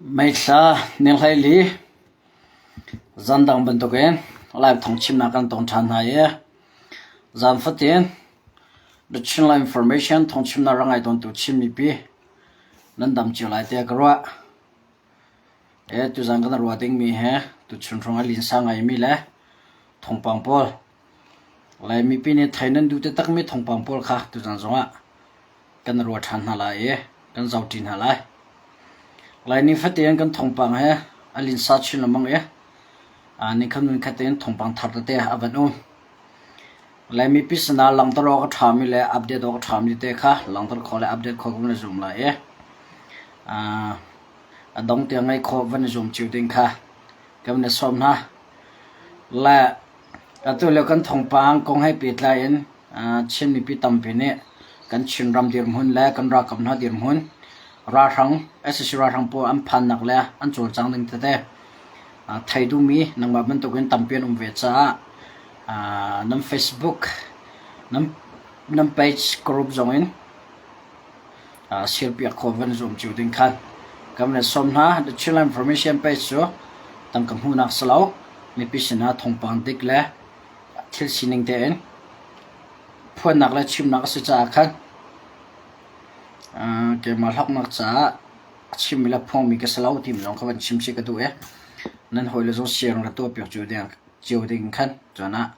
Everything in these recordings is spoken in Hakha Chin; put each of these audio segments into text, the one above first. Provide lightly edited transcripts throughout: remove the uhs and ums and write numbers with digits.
Meithla nihleili zandang bantukin live thawngchimnak kan tong ṭhan hna i zan fatin The Chinland Information thawngchimnak rak ngai tawntu Chin mipi nan dam cio lai tiah ka ruah. E tuzan kan ruah dingmi he tuchun hrawng a linsa ngaimi le thawngpang pawl Lai mipi nih thei nan duh taktakmi thawngpang pawl kha tuzan zongah kan ruah ṭhan hna lai i kan zohṭi hna lai. Laimi fatein kan thawngpang he a linsa chin lengmang i nikhat nikhat in thawngpang thar tete a van um. Laimi pi sinah langhter awk a ṭhami le update awk a ṭhami te kha langhter khawh le update khawh kan i zuam lai i a dong tiang ngaih khawh van i zuam cio ding kha kan i sawm hna. Le atu lio kan thawngpang kong he pehtlai in Chin mipi tampi nih kan Chinram dirhmun le kan ralkap hna dirhmun ralhrang sac ralhrang pawl an phannak le an cawlcang ding tete thei duhmi nangmah bantukin tampi an um ve caah nan Facebook nan page group zong in share-piak khawh van zuam cio ding khan kan van sawm hna. The Chinland Information page cu tangka hmuhnak si lo mipi sinah thawngpang dik le thil sining tein phuannak le chimnak a si caah khan keimah hlawknak caah a chimmi le phuangmi ka si lo timi zong kha van chim chih ka duh i nan hawile zong share le tuahpiak cio ding khan cun ah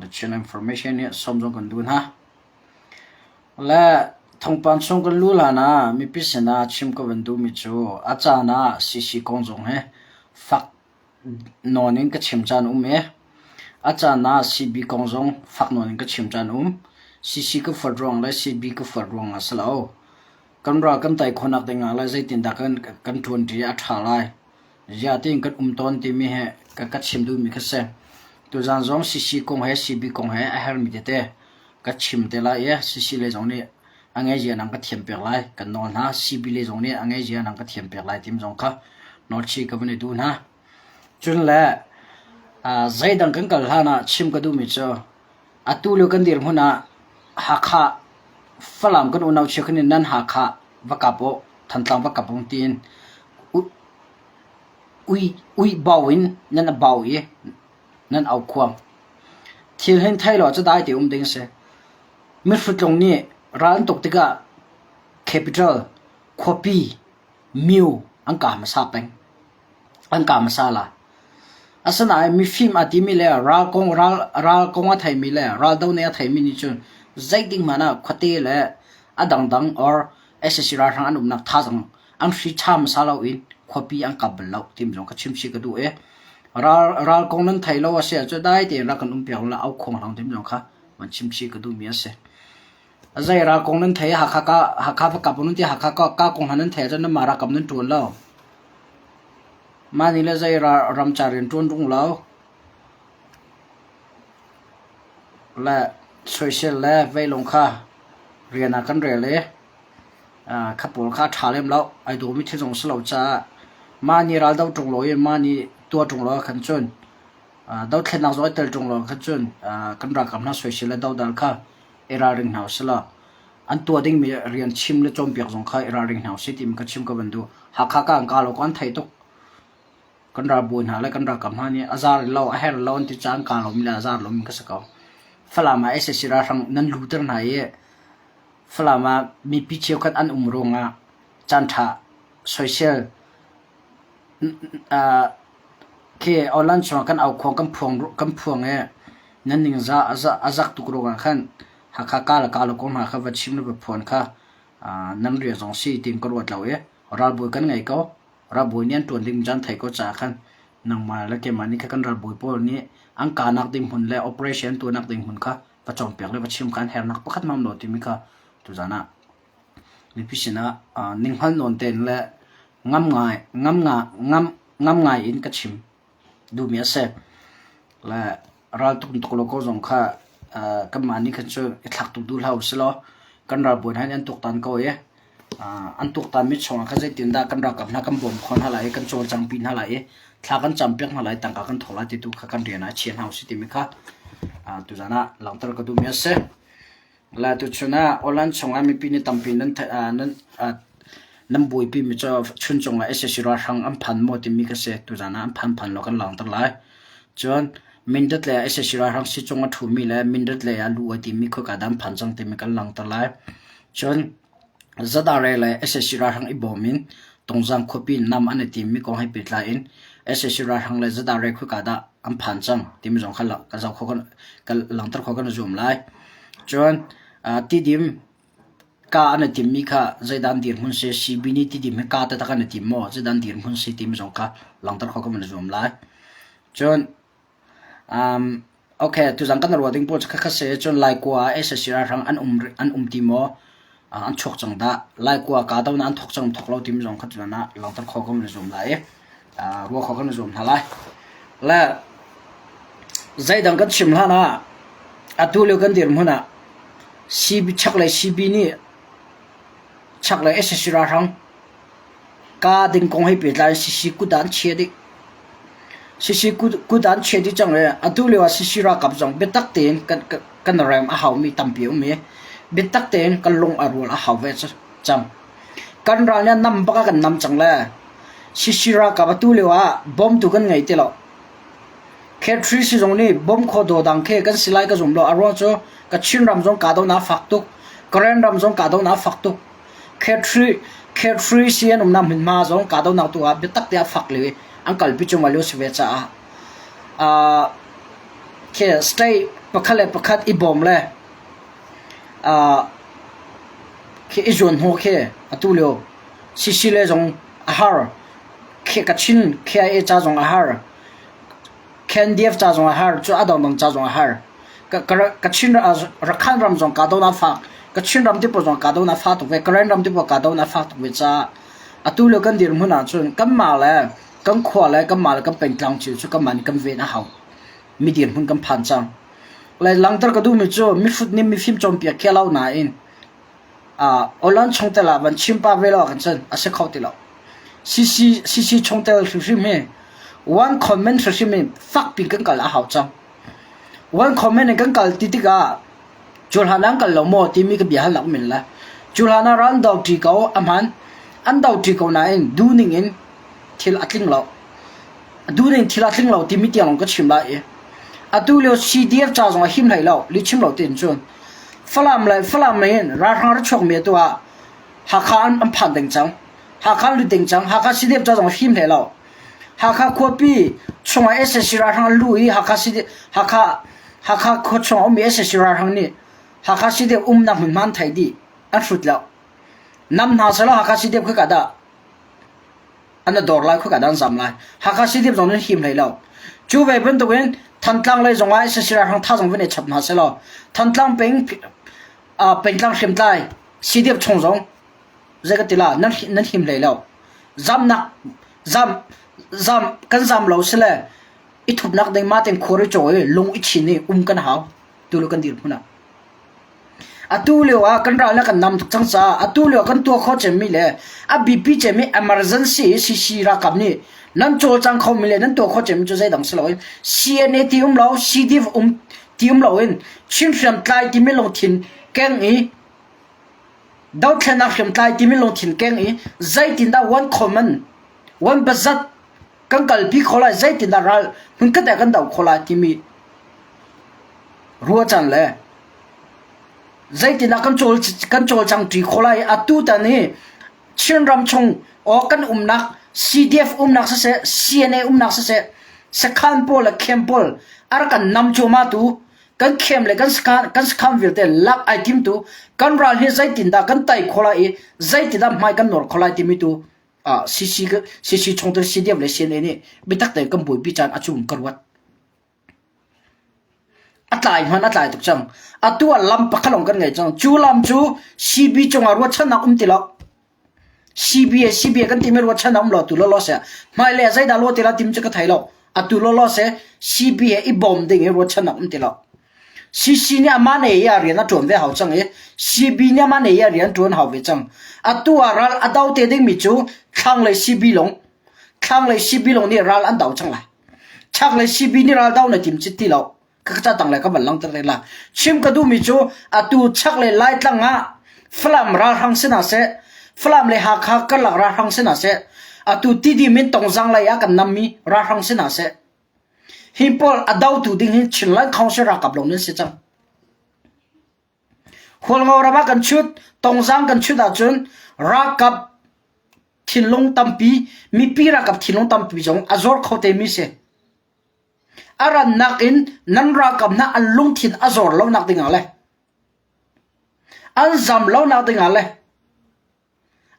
The Chin Information nih sawm zong kan duh hna. Le thawngpang chung kan luh hlan ah mipi sinah chim ka van duhmi cu a caan ah CC kong zong hi fak nawn in ka chim caan um i a caan ah CB kong zong fak nawn in ka chim caan um. CC ka fuat ruang le CB ka fuat ruang ah si lo. Kan ral kan tai khawhnak ding ah le zeitindah kan kan ṭuanṭi a ṭha lai. Ziah tiin kan um tawn timi hi ka ka chim duhmi kha si. Tuzaan zong CC kong he CB kong he a herhmi tete ka chim te lai i CC lei zong nih a ngeizia nang ka thiam piak lai kan nawl hna. CB lei zong nih a ngeizia nang ka thiam piak lai tim zong kha nawlchih ka van i duh hna. Cun le zeidang kan kal hlan ah chim ka duhmi cu atu lio kan dirhmun ah Hakha Falam kan unau cheukhat nih nan Hakha va kap u, Thantlang va kap u tiin ui bau in nan bau i nan au khuang. Thil hin thei law cu dai te um ding a si. Mihrutlung nih ral an tuk tikah capital khuapi myo an kah hmasa peng. An kah hmasa la. Asinain mifim aa timi le ral kong ral ral kong a theimi le raldo nih a theimi nih cun zeitik hmanh ah khuate le a dangdang or sac ralhrang an umnak thazaang an hri ṭha hmasa loin khuapi an kap bal lo timi zong kha chim chih ka duh i ral ral kong nan thei lo a si ahcun dai tein rak kan um piak la au khuang hlang timi zong kha van chim chih ka duhmi a si. Zei ral kong nan thei Hakha ka Hakha va kap nan ti Hakha ka ka kong hna nan thei ahcun nanmah ralkap nan ṭuan lo. Mah nih le zei ramcar rian ṭuan rung lo. Le soisel le veilung kha rian ah kan rel i kha pawl kha a ṭha lem lo. Ai dawmi thil zong si lo caah mah nih ral do ṭung lo i mah nih tuah ṭung lo ahkhan cun dothlennak zong i tel ṭung lo ahkhan cun kan ralkap hna soisel le dodal kha i ralring hna usih law an tuah dingmi rian chim le cawnpiak zong kha i ralring hna usih timi ka chim ka van duh. Hakha ka an ka lo ko an theih tuk. Kan ralbawi hna le kan ralkap hna nih a zar lo a her lo an ti caah an ka lomi le a zar lomi ka si ko. Falam ah sac ralhrang nan luter hna i Falam ah mipi cheukhat an um ruangah caanṭha soisel Khi online chungah kan aukhuang kan phuang kan phuang i nan ningzah a zak tuk ruangah khan Hakha ka le ka lo kong hna kha va chim le va phuan kha nan rian zong si tiin ka ruat lo i ralbawi kan ngei ko. Ralbawi nih an ṭuan ding caan thei ko caah khan nangmah le keimah nih kha kan ralbawi pawl nih an kahnak ding hmun le operation an tuahnak ding hmun kha va cawnpiak le va chim kha an hernak pakhat hmanh lo timi kha tuzaan ah mipi sinah ninghngal nawn tein le ngam ngai ngam nga ngam ngam ngai in ka chim duhmi a si. Le raltuk tuk lo ko zong kha kanmah nih khan cu i thlak tuk duh hlah usih law kan ralbawi hna nih an tuaktan ko i an tuaktanmi chungah khan zeitindah kan ralkap hna kan bawm khawh hna lai i kan cawlcangpi hna lai i thla kan campiak hna lai tangka kan thawh lai ti tu kha kan rian ah chia hna usih timi kha tuzaan ah langhter ka duhmi a si. La tuchun ah Awlan chungah mipi nih tampi nan nan. Nan buaipi mi cu Chuncung ah sac ralhrang an phan maw timi ka si. Tuzaan ah an phan phan lo kan langhter lai. Cun Mindat lei ah sac ralhrang sizung a ṭhumi le Mindat lei ah luh a timi khoika dah an phan cang timi kan langhter lai. Cun ZRA le sac ralhrang i bawm in Tungzang khuapi nam an i timmi kong he pehtlai in sac ralhrang le ZRA khoika dah an phan cang timi zong kha kan zoh kho kan langhter khawh kan i zuam lai. Cun Tidim Ka an i timmi kha zeidah an dirhmun si, CB nih tidim hi ka taktak an i tim maw, zeidah an dirhmun si timi zong kha langhter khawh kan van i zuam lai. Cun um, okay, tuzan kan ruah ding pawl cu khakha si, cun Laikua ah sac ralhrang an um an um ti maw, uh, an chuak cang dah, Laikua ka do na an thok cang thok lo timi zong kha tuzan ah langhter khawh kan van i zuam lai i uh, ruah khawh kan i zuam hna lai. Le zeidang kan chim hlan ah atu lio kan dirhmun ah Chaklei CB nih chaklei sac ralhrang kaa ding kong he pehtlai in CC kut ah an chia dih. CC kut ah an chia dih cang i atu lio ah CC ralkap zong biatak tein kan rem a haumi tampi a um i biatak tein kan lung a rual a hau ve cang. Kan ral nih a nam bak ah kan nam cang le CC ralkap atu lio ah bawmtu kan ngei ti lo. Khetri sizung nih bawm khaw dawdang khi kan si lai ka zum lo. A ruang cu Kachin ram zong kahdohnak a fak tuk. Karen ram zong kahdohnak a fak tuk. Khetri Khetri si an umnak hmunhma zong kahdohnak tu ah biatak te a fak lio i an kalpi cuahmah lio si ve caah uh, khi state pakhat le pakhat i bawm le uh, khi i zuan hnawh khi atu lio CC le zong a har. Khi Kachin KIA ca zong a har. KNDF ca zong a har, cu a dangdang ca zong a har. Kachin Rakhine ram zong kahdohnak fak, Kachin ram ti pawl zong kahdohnak fak tuk ve, Karen ram ti pawl kahdohnak fak tuk ve caah atu lio kan dirhmun ahcun kanmah le kan khua le kanmah le kan pengtlang cio cu kanmah nih kan ven a hau. Mi dirhmun kan phan cang. Le langhter ka duhmi cu mihrut nih mifim cawnpiak khi a lo nain Awlan chungtel ah van chim pah ve lo ahkhan cun a si kho ti lo. CC, CC chungtel hrimhrim hi one comment hrimhrim in fakpi kan kal a hau cang. One comment in kan kal ti tikah cu hlan ah an kal lo maw timi ka bia halnak men le cu hlan ah ral an do ṭi ko a hman an do ṭi ko nain duhning in thil a tling lo. Duhning thil a tling lo timi tiang lawng ka chim lai i atu lio CDF ca zong a him hlei lo lihchim lo tiin cun Falam le Falam lei in ralhrang ra chuakmi atu ah Hakha an, an phan ding cang. Hakha an lut ding cang. Hakha CDF ca zong him hlei lo. Hakha khuapi chungah sac ralhrang an luh i Hakha CDF Hakha Hakha khua chungah ummi sac ralhrang nih Hakha CDF umnak hmunhma an theih dih. An hrut lo. Nam hna selaw Hakha CDF khika dah an a dor lai khua an zam lai Hakha CDF zong nan him hlei lo cu ve bantukin Thantlang lei zongah sac ralhrang tha zong van i chap hna selaw Thantlang peng pengtlang hriamtlai CDF chung zong zei ka ti la nan nan him hlei lo zamnak zam zam kan zam lo sile i thupnak ding ma ten khur i caw i lung i chin i um kan hau tu lo kan dir hmun ah Atu lio ah kan ral le kan nam tuk cang caah atu lio kan tuah khawh cemmi le a biapi cemmi emergency CC ralkap nih nan cawlcang khomi le nan tuah khawh cemmi cu zeidang si loin CNA ti um lo CDF um ti um loin Chin hriamtlai timi lungthin keng i dothlennak hriamtlai timi lungthin keng i zeitindah one common one bazat kan kalpi kho lai zeitindah ral hmunkhat ah kan do kho lai timi ruahchan le zeitindah kan cawl kan cawlcang ṭi kho lai atu tan hi Chinram chung aw kan umnak CDF umnak siseh CNA umnak siseh sakhan pawl le camp pawl a rak kan nam cuahmah tu kan khem le kan sakhan kan sakhan vialte lak ai tim tu kan ral hi zeitindah kan tai kho lai i zeitindah hmai kan nawr kho lai timi tu CC CC chungtel CDF le CNA nih biatak tein kan buaipi caan a cung ka ruat. A tlai hmanh a tlai tuk cang. Atu ah lam pakhat lawng kan ngei cang. Cu lam cu CB cungah ruahchannak um ti lo. CBA CBA kan timi ruahchannak um lo tu lawlaw seh. Hmailei ah zeidah lawh ti la tim cu ka thei lo. Atu lawlaw seh CB he i bawm ding i ruahchannak um ti lo. CC nih amah ne i a rian a ṭuan ve hau cang i CB nih amah ne i a rian ṭuan hau ve cang. Atu ah ral a do te dingmi cu thlanglei CB lawng thlanglei CB lawng nih ral an do cang lai. Chaklei CB nih ral do na tim cit ti lo. Ka ca tang le ka van langter te la. Chim ka duhmi cu atu chaklei Laitlang ah Falam ralhrang sinah seh. Falam le Hakha karlak ralhrang si hna seh, atu Tidim in Tongzang lei ah kan nammi ralhrang si hna seh, hi pawl a dotu ding hi Chinland Council ralkap lawng nan si cang. Hualngo ram ah kan chut, Tongzang kan chut ahcun ralkap thinlung tampi, mipi ralkap thinlung tampi zong a zor kho te mi si. A rannak in nan ralkap hna an lungthin a zor lo nak ding ah le An zam lonak dingah le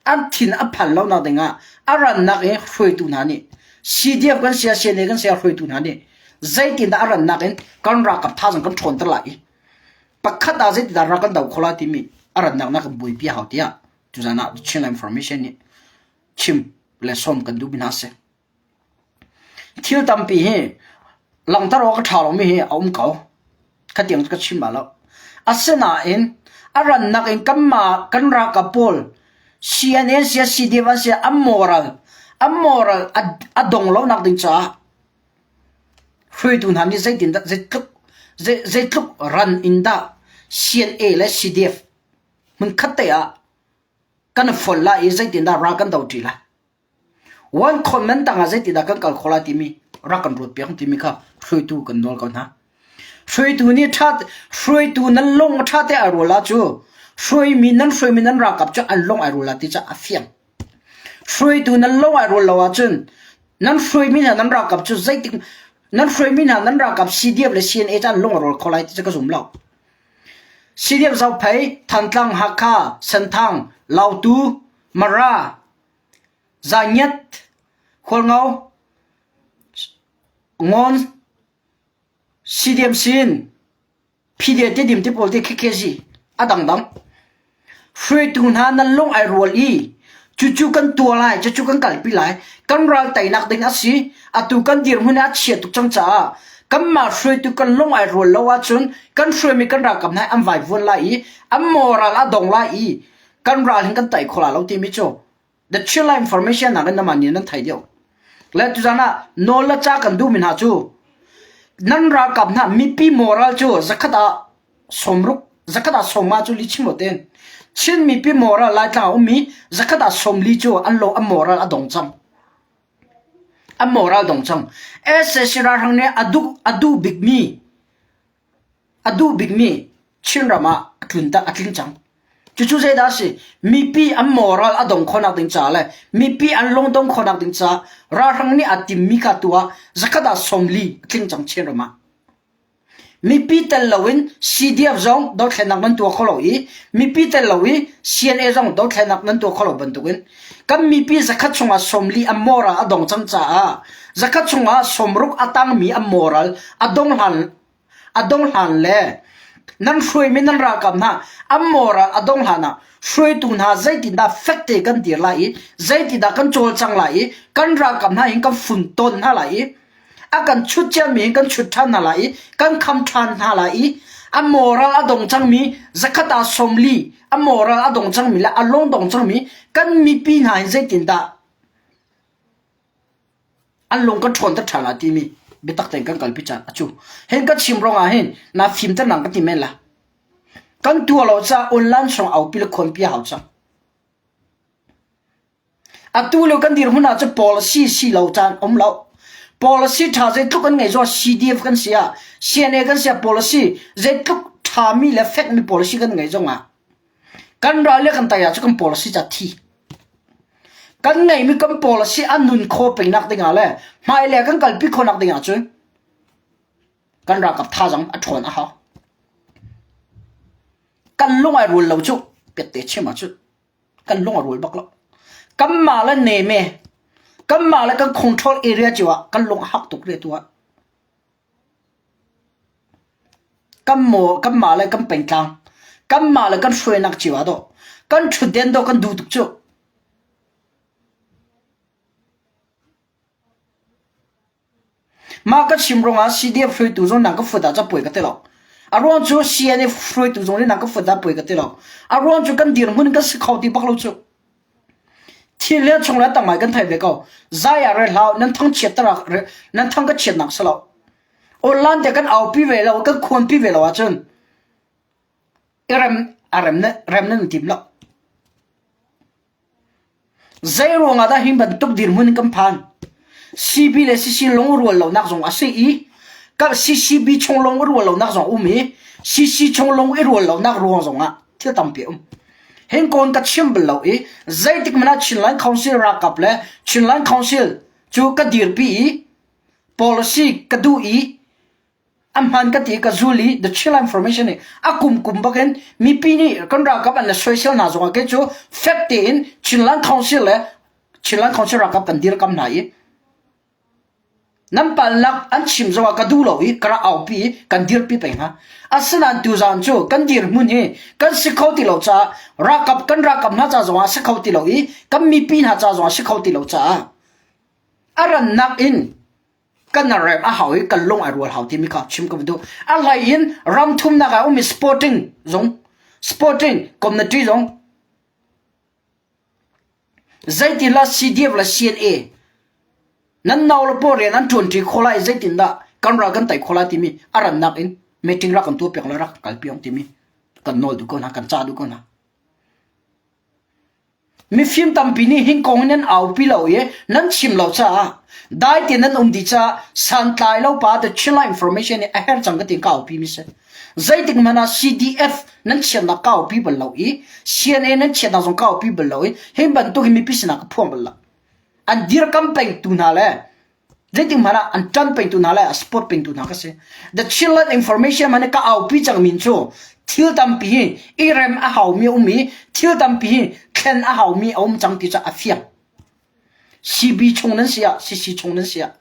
an thin a phan lonak dingah a rannak i hruaitu hna nih CDF kan sia CNA kan sia hruaitu hna nih zeitindah a rannak in kan ralkap thazaang kan ṭhawnter lai i pakhat ah zeitindah ral kan do kho lai timi a rannak na kan buaipi a hau tiah tuzan ah Chin Information nih chim le sawm kan duhmi hna si. Thil tampi hi langhter awk a ṭha lomi hi a um ko. Khatiang cu ka chim bal lo. Asinain a rannak in kanmah kan ralkap pawl CNA an si, CDF an si, an moral, an moral a, a dong lonak ding caah hruaitu hna nih zeitindah zeitluk zei, zeitluk ran in dah CNA le CDF hmunkhat te ah kan fonh lai i zeitindah ral kan do ṭi lai. One comment tangah zeitindah kan kal khawh lai timi rak kan ruat piak timi kha hruaitu kan nawl ko hna. Hruaitu nih ṭha hruaitu nan lung a ṭha te ai rual ah cu hruaimi nan hruaimi nan ralkap cu an lung ai rual la ti cu a fiang. Hruaitu nan lung ai rual lo ahcun nan hruaimi hna nan ralkap cu zeitik nan hruaimi hna nan ralkap CDF le CNA cu an lung a rual kho lai ti cu ka zum lo. CDF Zophei, Thantlang, Hakha, Senthang, Lautu, Mara, Zangiat, Khualngo, Ngawn, CDMC Phidia Tidim ti pawl ti KKG a dangdang. Hruaitu hna nan lung ai rual i cucu kan tuah lai, cucu kan kalpi lai, kan ral teinak ding a si, atu kan dirhmun a chia tuk cang caah kanmah hruaitu kan lung ai rual lo ahcun kan hruaimi kan ralkap hna an vaivuan lai i an moral a dong lai i kan ral hin kan tai kho la lo timi cu the Chilla information nak in naman nih nan thei deuh. Le tuzan ah nawl le ca kan duhmi hna cu nan ralkap hna mipi moral cu zakhat ah sawmruk zakhat ah sawmnga cu li chim ten Chin mipi moral Laitlang a ummi zakhat ah sawmli cu an lo an moral a dong cang. An moral dong cang. SAC ralhrang nih a duh a duh bikmi A duh bikmi Chinram ah a tlun a tling cang. Cucu zeidah a si? Mipi an moral a dong khawhnak ding caah le mipi an lungdong khawhnak ding caah ralhrang nih aa timmi kha tu ah zakhat ah 40 a tling cang Chinram ah. Mipi tel loin CDF zong dothlennak nan tuah kho lo i mipi tel lo i CNA zong dothlennak nan tuah kho lo bantukin kan mipi zakhat chungah 40 an moral a dong cang caah zakhat chungah 60 a tangmi an moral a dong hlan a dong hlan le nan hruaimi nan ralkap hna an moral a dong hlan ah hruaitu hna zeitindah fekte kan dir lai i zeitindah kan cawlcang lai i kan ralkap hna hin kan funtawn hna lai i a kan chut ciami hin kan chut ṭhan hna lai i kan kham ṭhan hna lai i a moral a dong cangmi zakhat ah 40 a moral a dong cangmi le a lung dong cangmi kan mipi hna hin zeitindah An lung kan ṭhawn ṭhan lai timi biatak tein kan kalpi caan a cu. Hin ka chim ruangah hin naa fimter nang ka ti men la. Kan tuah lo caah online song aupi le khawnpi a hau cang. Atu lio kan dirhmun ah cun policy si lo caan um lo. Policy ṭha zeitluk kan ngei zong CDF kan si ah CNA kan si ah policy zeitluk ṭhami le fekmi policy kan ngei zong ah Kan ral le kan tai ah cu kan policy ca thi. Kan ngeihmi kan policy a nun kho pengnak dingah le hmailei kan kalpi khawhnak dingah cun kan ralkap thazaang a ṭhawn a hau. Kan lung ai rual lo cu piatte chim ahcun kan lung a rual bak lo. Kanmah le neme, kanmah le kan control area cio ah kan lung a hak tuk re tu ah. Kanmah le kan pengtlang, kanmah le kan hruainak cio ah dawh kan ṭhutden dawh kan duh tuk cu. Mah ka chim ruangah CDF hruaitu zong nan ka fut ah capuai ka ti lo. A ruang cu CNF hruaitu zong nih nan ka fut ah puai ka ti lo. A ruang cu kan dirhmun kan si kho ti bak lo cu. Thil le chung le tamai kan thei ve ko. Zai ah re hlau nan thang chiat tarak nan thang ka chiat nak si lo. Online te kan aupi ve lo kan khuanpi ve lo ahcun i rem a rem ne rem nan tim lo. Zei ruangah dah hi bantuk dirhmun in kan phan? CB le CC lungrual lonak zong a si i CCB chung lung i rual lonak zong um i CC chung lung i rual lonak ruang zongah thil tampi a um. Hinkawn ka chim bal lo i zeitik hmanh ah Chinland Council ralkap le Chinland Council cu ka dirpi i policy ka duh i a hman ka ti ka zul i the Chinland Information nih a kum kum bakin mipi nih kan ralkap an le soisel hna zongah kei cu fek tein Chinland Council le Chinland Council ralkap kan dirkam hna i nan palnak an chim zongah ka duh lo i ka rak aupi i kan dirpi peng hna. Asinain tuzaan cu kan dirhmun hi kan si kho ti lo caah ralkap kan ralkap hna ca zongah si kho ti lo i kan mipi hna ca zongah si kho ti lo caah a rannak in kan rem a hau i kan lung ai rual hau timi kha chim ka duh. A hlei in ram thumnak ah ummi sporting zong sporting community zong Zeitindah CDF le CNA nan nau le pawl rian an ṭuanṭi khawh lai i zeitindah kan ral kan tei khawh lai timi a rannak in meeting rak kan tuahpiak le rak kan kalpi timi kan nawl duh ko hna, kan cah duh ko hna. Mifim tampi nih hin kong in nan aupi lo i nan chim lo caah dai tein nan um dih caah santlai lo pa the Chinland information nih a herh cang ka ti ka aupi mi si. Zeitik hmanh ah CDF nan chiatnak ka aupi bal lo i CNA nan chiatnak zong ka aupi bal lo i hi bantuk hi mipi sinah ka phuang bal lo. An dirkam pengtu hna le zeitik hmanh ah an ṭan pengtu hna le a support pengtu hna ka si. The Chinland Information man ka aupi cang min cu thil tampi hi i rem a haumi a um i thil tampi hi thlen a haumi a um cang ti cu a fiang. CB chung nan si ah CC chung nan si ah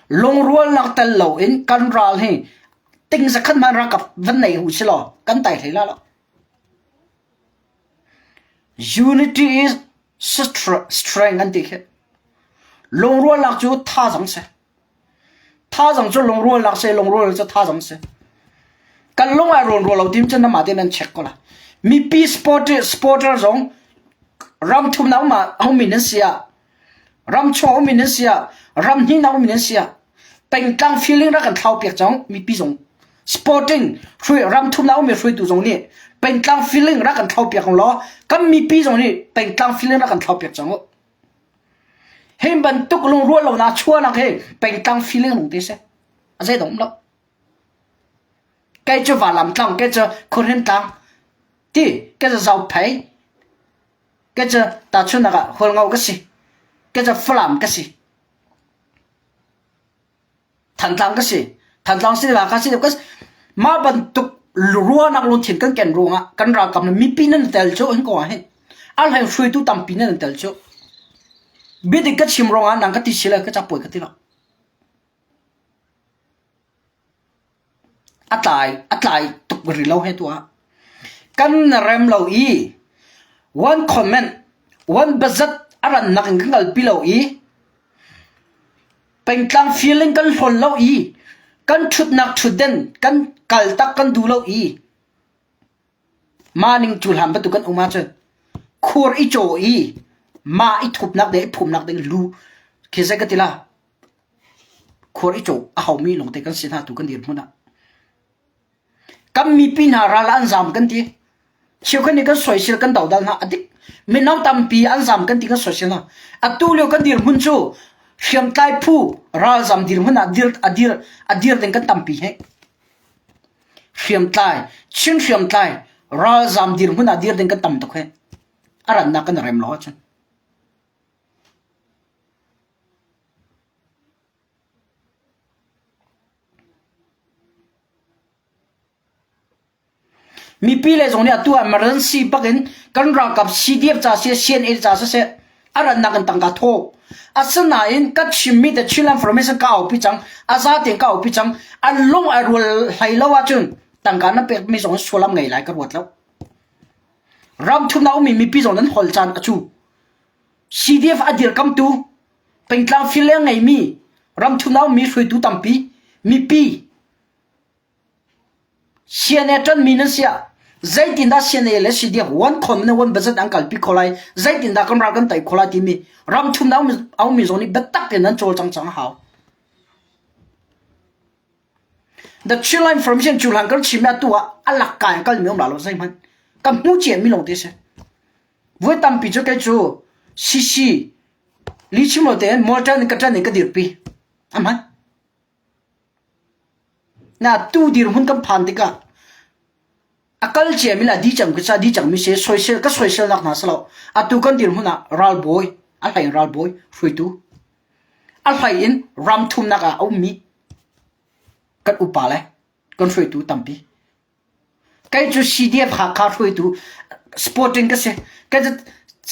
Lungrualnak tel loin kan ral hi ting zakhat hmanh ralkap van nei hu si law kan tai hlei la lo. Unity is strength an ti khi. Lungrualnak cu thazang si. Thazang cu lungrualnak si, lungrual cu thazang si. Kan lung ai ruan rual lo tim cu namah tein nan check ko la. Mipi sport sporter zong ram thumnak ma hongmi nan si ah Ram chung ummi nan si ah, ram hnih ummi nan si ah, pengtlang feeling rak kan thlau piak cang mipi zong. Sporting hrui ram thumnak ummi hruaitu zong nih pengtlang feeling rak kan thlau piak law kan mipi zong nih pengtlang feeling rak kan thlau piak cang u. Hi bantuk lungrual lo na chuanak hi pengtlang feeling lung te se. A zei dong lo. Kei cu valam tlang, kei cu khurhin tlang, ti kei cu zau phei, Kei cu tahchunhnak ah Hualngo ka si. Kei cu Falam ka si. Thantlang ka si. Thantlang si la ka si ka mah bantuk ruahnak lungthin kan ken ruangah kan ralkap le mipi nan tel cu hin ko ah hin a hlei hruaitu tampi nan tel cu biadik ka chim ruangah nang ka ti si le ka capuai ka ti lo. A tlai a tlai tuk rih lo he tuah. Kan rem lo i one comment one budget a rannak in kan kalpi lo i pengtlang feeling kan hlawn lo i kan ṭhutnak ṭhutden kan kaltak kan duh lo i mah ning cuhlan bantuk kan um ahcun khur i caw i mah i thupnak ding i phumnak ding lu khi zei ka ti la Khuar i cawh a haumi lawngte kan si hna tu kan dirhmun ah. Kan mipi hna ral an zaam kan ti. Cheukhat nih kan soisel kan dodal hna a dik. Mino tampi an zaam kan ti kan soisel hna. Atu lio kan dirhmun cu hriamtlai phu ralzam dirhmun ah dir a dir a dir ding kan tampi he. Hriamtlai Chin hriamtlai ralzam dirhmun ah dir ding kan tam tuk he. A rannak kan rem lo ahcun. Mipi le zong nih atu ah emergency bak in kan ralkap CDF ca siseh CNA ca siseh a rannak in tangka thawh. Asinain ka chimmi the Chinland Formation ka aupi cang, a zatein ka aupi cang, an lung ai rual hlei lo ahcun tangka na pekmi zong sullam ngei lai ka ruat lo. Ram thumnak ummi mipi zong nan hol caan a cu. CDF a dirkamtu pengtlang file a ngeimi ramthum a ummi hruaitu tampi mipi CNA ṭanmi nan si ah zeitindah CNA le CDF one common one budget an kalpi kho lai zeitindah kan ral kan tei kho lai timi ramthum a ummi zong nih biatak tein nan cawlcang cang a hau. The Chinland Information cu hlan kan chim atu ah a lak kai kalmi um la lo zeihmanh kan hmu ciami lawng te si. Voi tampi cu kei cu CC lihchim lo tein Molten in ka ṭan in ka dirpi. A hman. Na tu dirhmun kan phan tikah a kal ciami le a di cang ca di cangmi si soisel ka soiselnak hna si lo. Atu kan dirhmun ah ralbawi, a hlei in ralbawi hruaitu, a hlei in ram thumnak ah a ummi kan upa le kan hruaitu tampi. Kei cu CDF Hakha hruaitu sporting ka si. Kei cu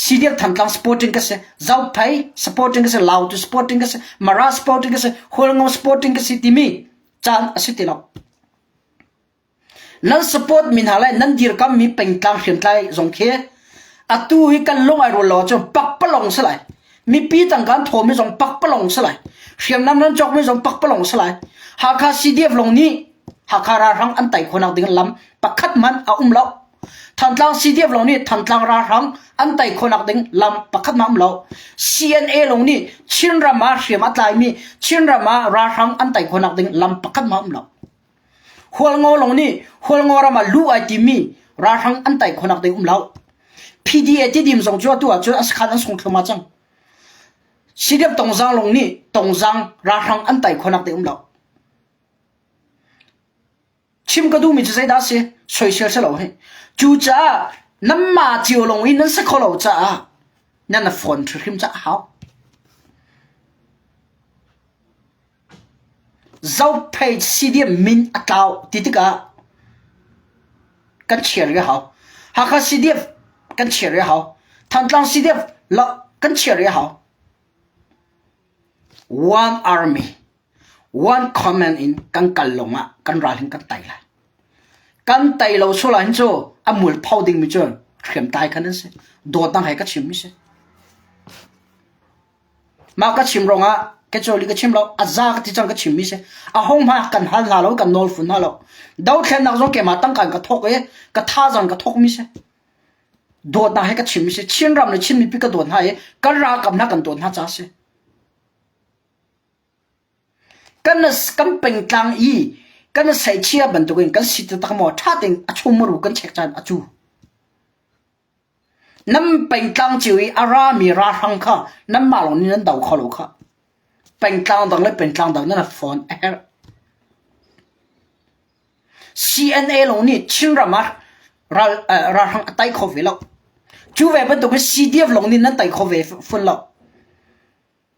CDF Thantlang sporting ka si. Zophei sporting ka si. Lautu sporting ka si. Mara sporting ka si. Hualngo sporting ka si timi caan a si ti lo. Nan support mi hna le nan dirkam mi pengtlang hriamtlai zong khi atu hi kan lung ai rual lo ahcun pakpalawng si lai. Mipi tangka an thawmi zong pakpalawng si lai. Hriamnam nan cawkmi zong pakpalawng si lai. Hakha CDF lawng nih Hakha ralhrang an tei khawhnak ding lam pakhat hmanh a um lo. Thantlang CDF lawng nih Thantlang ralhrang an tei khawhnak ding lam pakhat hmanh a um lo. CNA lawng nih Chinram ah hriam a tlaimi Chinram ah ralhrang an tei khawhnak ding lam pakhat hmanh a um lo. Hualngo lawng nih Hualngo ram ah luh ai timmi ralhrang an tei khawhnak ding um lo. PDA Tidim zong cu atu ahcun a sakhan an sung thluahmah cang. CDF Tongzang lawng nih Tongzang ralhrang an tei khawhnak ding um lo. Chim ka duhmi cu zeidah a si? Soisel si lo hi. Cucaah nanmah cio lawng in nan si kho lo caah nan phone hrimhrim ca a hau. Zophei CDM min a tlau ti tikah kan chiar rih a hau. Hakha CDF kan chiar rih a hau. Thantlang CDF kan chiar rih a hau. One army, one command in kan kal lawngah kan ral hin kan tei lai. Kan tei lo sual ahhin cu a mualpho dingmi cu hriamtlai khan an si. Dawtnak he ka chimmi si. Mah ka chim ruangah ka cawli ka chim lo, a za ka ti cang ka chimmi si. A hong hma kan hal hna lo, kan nawl fun hna lo. Dothlennak zong keimah tangka in ka thawk i ka thazaang ka thawkmi si. Dawtnak he ka chimmi si. Chinram le Chin mipi ka dawt hna i kan ralkap hna kan dawt hna caah si. Kan kan pengtlang i kan seichia bantukin kan si taktak maw ṭha tein a chungmuru kan check caan a cu. Nan pengtlang cio i a rami ralhrang kha nanmah lawng nih nan do kho lo khah. Pengtlang dang le pengtlang dang nan fawn a herh. CNA lawng nih Chinram ah ral, uh, ralhrang a tai kho ve lo. Cu ve bantukin CDF lawng nih nan tai kho ve fun lo.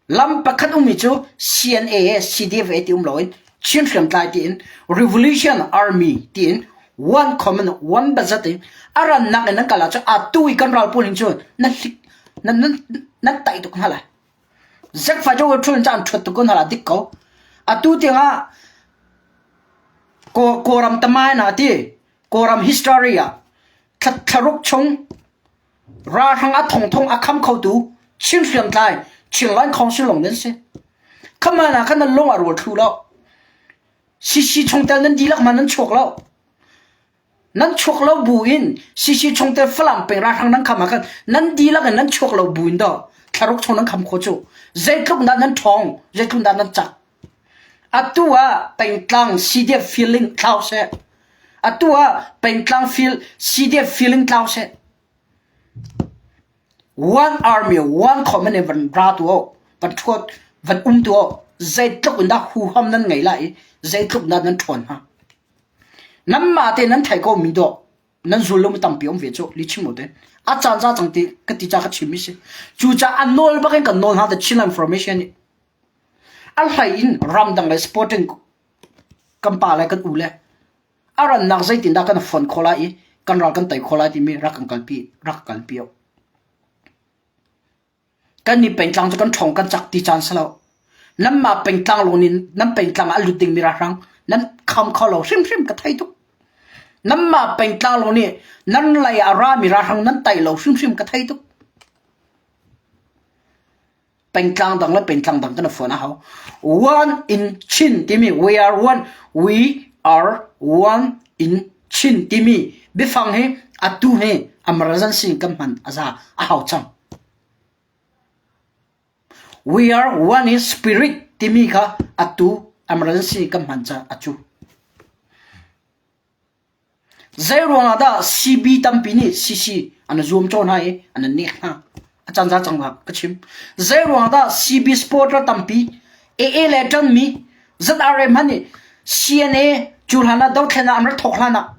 Lam pakhat ummi cu CNA he CDF he ti um loin Chin hriamtlai tiin Revolution Army tiin one common one budget in a rannak in nan kal ahcun atu i kan ral pawl hin cun nan hlik nan nan nan taih tuk hna lai. Zekfa cu ṭhul in an ṭhuat tuk ko hna lai dik ko. Atu tiangah Kawlram tamain ah ti Kawlram history ah thlaruk chung Ralhrang a thongthong a kham khotu Chin hriamtlai Chinland Council lawng nan si. Khaman ah khan nan lung a rual thlu lo. CC chungtel nan dihlak ma nan chuak lo. Nan chuak lo bu in CC chungtel Falam peng ralhrang nan kham ah khan nan dihlak in nan chuak lo bu in do thlaruk chung nan kham kho cu. Zeitluk dah nan ṭhawng, zeitluk dah nan cak. Atu ah pengtlang CDF feeling thlau seh. Atu ah pengtlang feel CDF feeling tlau seh. One army, one common in van ra tu o, van thuat, van um tu o, zeitluk in dah huham nan ngei lai i zeitluk dah nan ṭhawn hnga. Nanmah te nan thei ko mi dawh nan zul lo mi tampi um ve cu li chim te a caan za cang ti ka ti ca ka chim mi si cu ca an nawl bak in kan nawl hna the Chinland Formation nih A hlei in ramdang le sporting kan pa le kan u le a rannak zeitindah kan fon khawh lai i kan ral kan tei khawh lai timi rak kan kalpi rak kalpi u. Kan nih pengtlang cu kan ṭhawng kan cak ti caan si lo. Nanmah pengtlang lawng nih nan pengtlang ah a lut dingmi ralhrang nan kham kho lo hrimhrim ka thei tuk. Nanmah pengtlang lawng nih nan lei ah a rami ralhrang nan tai lo hrimhrim ka thei tuk. Pengtlang dang le pengtlang dang kan i fonh a hau. One in Chin timi we are one, we are one in Chin timi biafang hi atu hi emergency kan hman a za a hau cang. We are one in spirit timi kha atu emergency kan hman ca a cu. Zei ruangah dah CB tampi nih CC an zuam caw hna i an nek hna? A caan za cang ka chim. Zei ruangah dah CB supporter tampi AA le ṭanmi ZRA hmanh nih CNA cu hlan ah dothlen ah an rak thawk hlan ah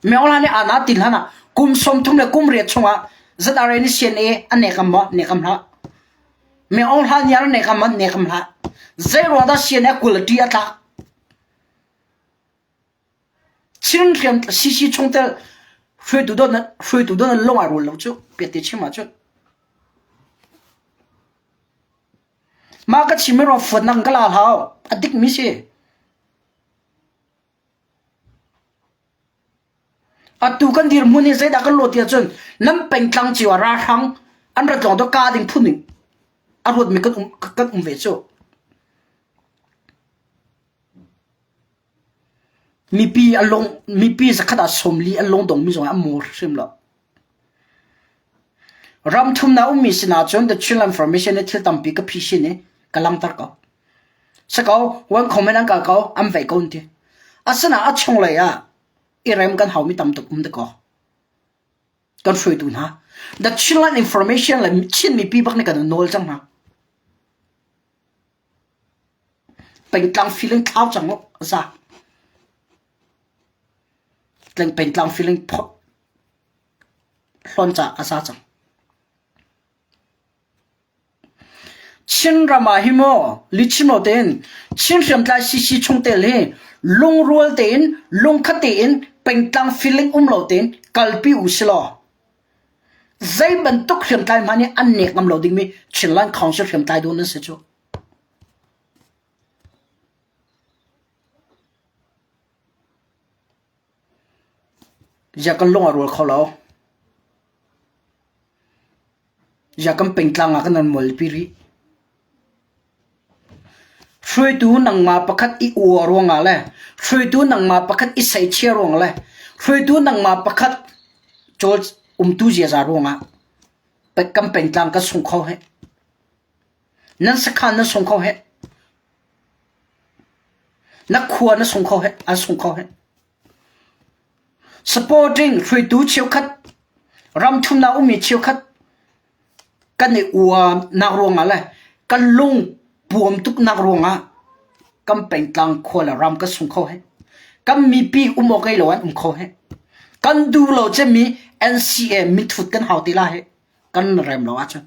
Myo hlan i ana tin hlan ah kum 30 le kum riat chungah ZRA nih CNA an nekam maw? Nekam hlah. Myo hlan nih an nekam maw? Nekam hlah. Zei ruangah dah CNA quality a tlak? Chin hriam CC chungtel hruaitu dawt na hruaitu dawt na lung ai rual lo cu piat te chim ahcun mah ka chim ruang fuatnak ka la hlau a dik mi si atu kan dirhmun hi zeidah kan lawt ti ahcun nan pengtlang cio ah ralhrang an rat lawng to ka ding phun ning a ruat mi kan um kan um ve cu Mipi a lung mipi zakhat ah 40 an lungdong mi zong an mur hrim lo. Ram thumnak ummi sinah cun the Chinland Formation nih thil tampi ka phisin i ka langhter ko. Si ko, one comment an kal ko, an veih ko an ti. Asinain a chunglei ah i rem kan haumi tam tuk um dakaw. Kan hruaitu hna. The Chinland Information le Chin mipi bak nih kan nawl cang hna. Pengtlang feeling thlau cang u, za. Pengtlang feeling hlawn ca a za cang. Chinram ah hi maw lichim lo tein Chin hriamtlai CC chungtel hi lungrual tein lungkhat tein pengtlang feeling um lo tein kalpi u si law zei bantuk hriamtlai hmanh nih an nek ngam lo dingmi Chinland Council hriamtlai dun an si cu. Ziah kan lung a rual kho lo. Ziah kan pengtlang ah kan an mualpi rih. Hruaitu nangmah pakhat i uar ruangah le hruaitu nangmah pakhat i seichia ruang le hruaitu nangmah pakhat cawl umtu ziaza ruangah kan pengtlang kan sung kho heh. Nan sakhan nan sung kho heh. Na khua na sung kho heh, an sung kho heh. Supporting hruaitu cheukhat, ram thumnak ummi cheukhat kan i uamnak ruangah le kan lung puam tuknak ruangah kan pengtlang khua le ram kan sung kho heh. Kan mipi um awk ngei lo an um kho heh. Kan duh lo cemmi NCA mithut kan hau ti la heh. Kan rem lo ahcun.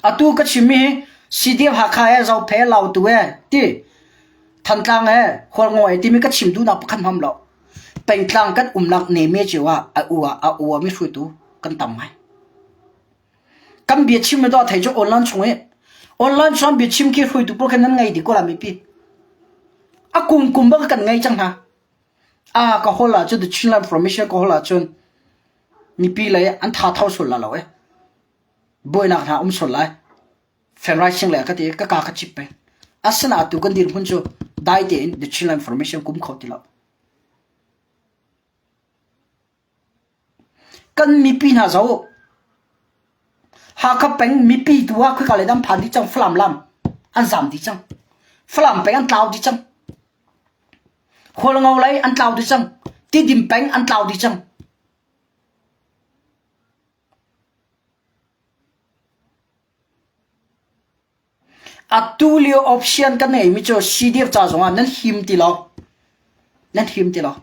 Atu ka chimmi hi CDF Hakha he Zophei Lautu he ti Thantlang he Hualngo he timi ka chim duhnak pakhat hmam lo. Pengtlang kan umnak neme cio ah a ua a ua mi hruaitu kan tam ngai. Kan bia chim do thei cu online chung i online chung bia chim khi hruaitu pawl khan nan ngei dih ko la mipi. A kum kum bak kan ngei cang hna. A ka hol ahcun the Chinland Formation ka hol ahcun mipi lei an tha tho sul la lo eh. Buainak hna um sul lai. Fenrai sing le ka ti ka ka ka chip peng. Asina tu kan dirhmun cu dai tein the Chinland Formation kum kho ti lo. Kan mipi hna zoh. Hakha peng mipi tu ah khika lei an phan dih cang Falam lam an zam dih cang. Falam peng an tlau dih cang. Hualngo lei an tlau dih cang. Tidim peng an tlau dih cang. Atu lio option kan ngeimi cu CDF ca zongah nan him ti lo. Nan him ti lo.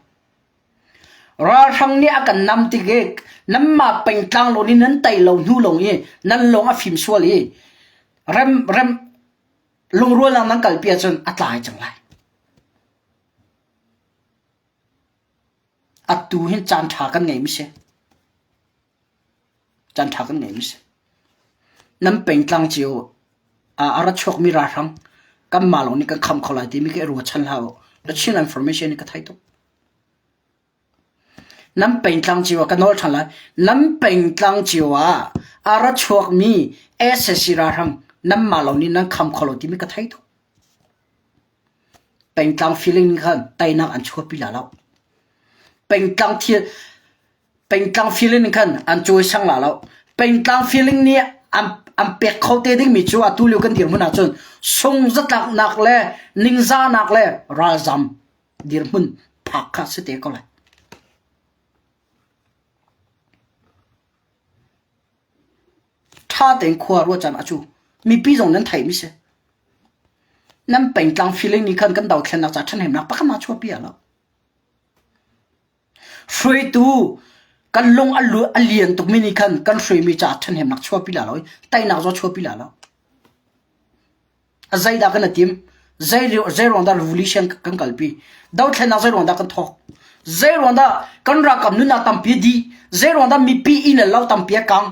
Ralhrang nih a kan nam tik i nanmah pengtlang lawn in nan tei lo hnu lawng i nan lawng a fim sual i rem rem lungrualnak nan kalpi ahcun a tlai cang lai. Atu hin caan ṭha kan ngeimi si. Caanṭha kan ngeimi si. Nan pengtlang cio ah a ra chuakmi ralhrang kanmah lawng nih kan kham kho lai timi khi ruachan hlah u. The Chin Information nih ka thei tuk. Nan pengtlang cio ah ka nawl ṭhan lai. Nan pengtlang cio ah a ra chuakmi SAC ralhrang nanmah lawng nih nan kham kho lo timi ka thei tuk. Pengtlang feeling khan teinak an chuahpi la lo. Pengtlang thil Pengtlang feeling khan an cawisang la lo. Pengtlang feeling nih An, an pek kho te dingmi cu atu lio kan dirhmun ahcun sung zatlaknak le ningzahnak le ralzam dirhmun phak kha si te ko lai. Ṭha tein khua ruah caan a cu. Mipi zong nan theihmi si. Nan pengtlang feeling nih khan kan dothlennak ca ṭhahnemnak pakhat ma chuahpi ah lo. Hruaitu kan lung a lu a lian tukmi nih khan kan hruaimi ca ṭhahnemnak chuahpi la lo i teinak zong chuahpi la lo. A zeidah kan i tim? Zei zei ruang dah revolution kan kalpi? Dothlennak zei ruang dah kan thawk? Zei ruang dah kan ralkap nunnak tampi a dih? Zei ruang dah mipi inn le lo tampi a kang?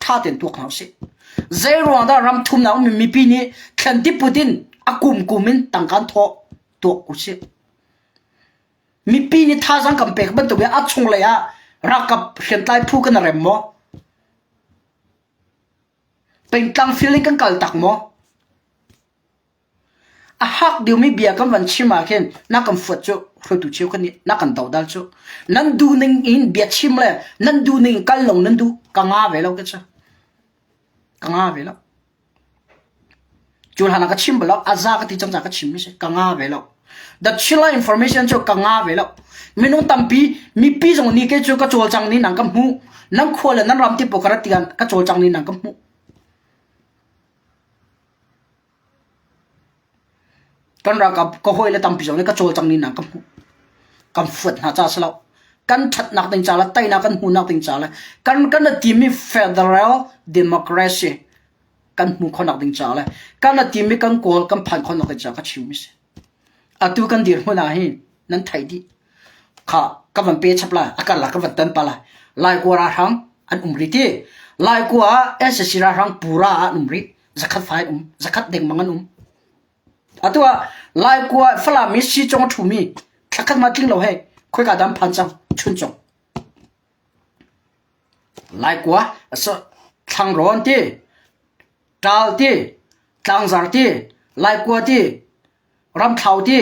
Ṭha tein tuak hna usih. Zei ruang dah ram thumnak ummi mipi nih thlen tiput in a kum kum in tangka an thawh? Tuak usih. Mipi nih thazaang kan pek bantuk in a chunglei ah ralkap hriamtlai phu kan rem maw? Pengtlang feeling kan kal tak maw? A hak deuhmi bia kan van chim ah khin na kan fuat cu hruaitu cheu kan nih na kan dodal cu nan duh ning in bia chim le nan duh ning kal lo nan duh ka nga ve lo ka cu ka nga ve lo cu hlan ah ka chim bal lo a za ka ti cang ca ka chim mi si ka nga ve lo The Chila information cu ka nga ve lo. Minung tampi mipi zong nih ke cu ka cawlcang ni nang ka hmuh. Nan khua le nan ram ti po ka rat tiang ka cawlcang ni nang ka hmuh. Kan ralkap ka hawi le tampi zong nih ka cawlcang ni nang ka hmuh. Kan fuat hna ca si lo. Kan ṭhatnak ding ca le teinak kan hmuhnak ding ca le kan kan timi federal democracy kan hmuh khawhnak ding caah le kan a timi kan kawl kan phan khawhnak ding caah ka chimmi si. Atu kan dirhmun ah hin nan theih dih. Kha ka van pe chap lai, a kar la ka van tan pa lai. Laikua ralhrang an um rih ti. Laikua ah SSC ralhrang pura ah an um rih. Zakhat fai um, zakhat dengmang an um. Atu ah Laikua Falam i si cong a ṭhumi thlakhat ma tling lo he khoika dam phan cang Chuncung. Laikua thlangrawn ti, ṭaal ti, tlangzar ti, laikua ti, ramthlau ti,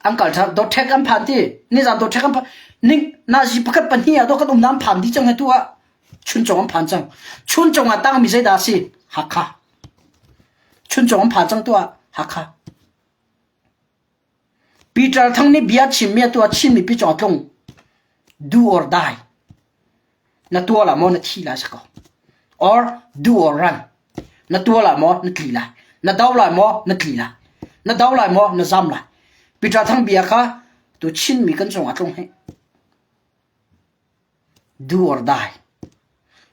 an kal ṭhan. Dawtṭhek an phan ti. Nizan dawtṭhek an phan. Ning nazi pakhat pahnih ah dawh kan umnak an phan dih cang he tu ah Chuncung an phan cang. Chuncung ah tangmi zeidah a si? Hakha. Chuncung an phan cang tu ah Hakha. Peter Thang nih bia chimmi a tuah Chin mipi cung a tlung. Do or die. Na tuah la maw na thi lai si ko. Or do or run. Na tuah la maw na tli lai. Na do lai maw na tli lai. Na do lai maw na zam lai. Peter Thang bia kha tu Chinmi kan cung a tlung hi. Do or die.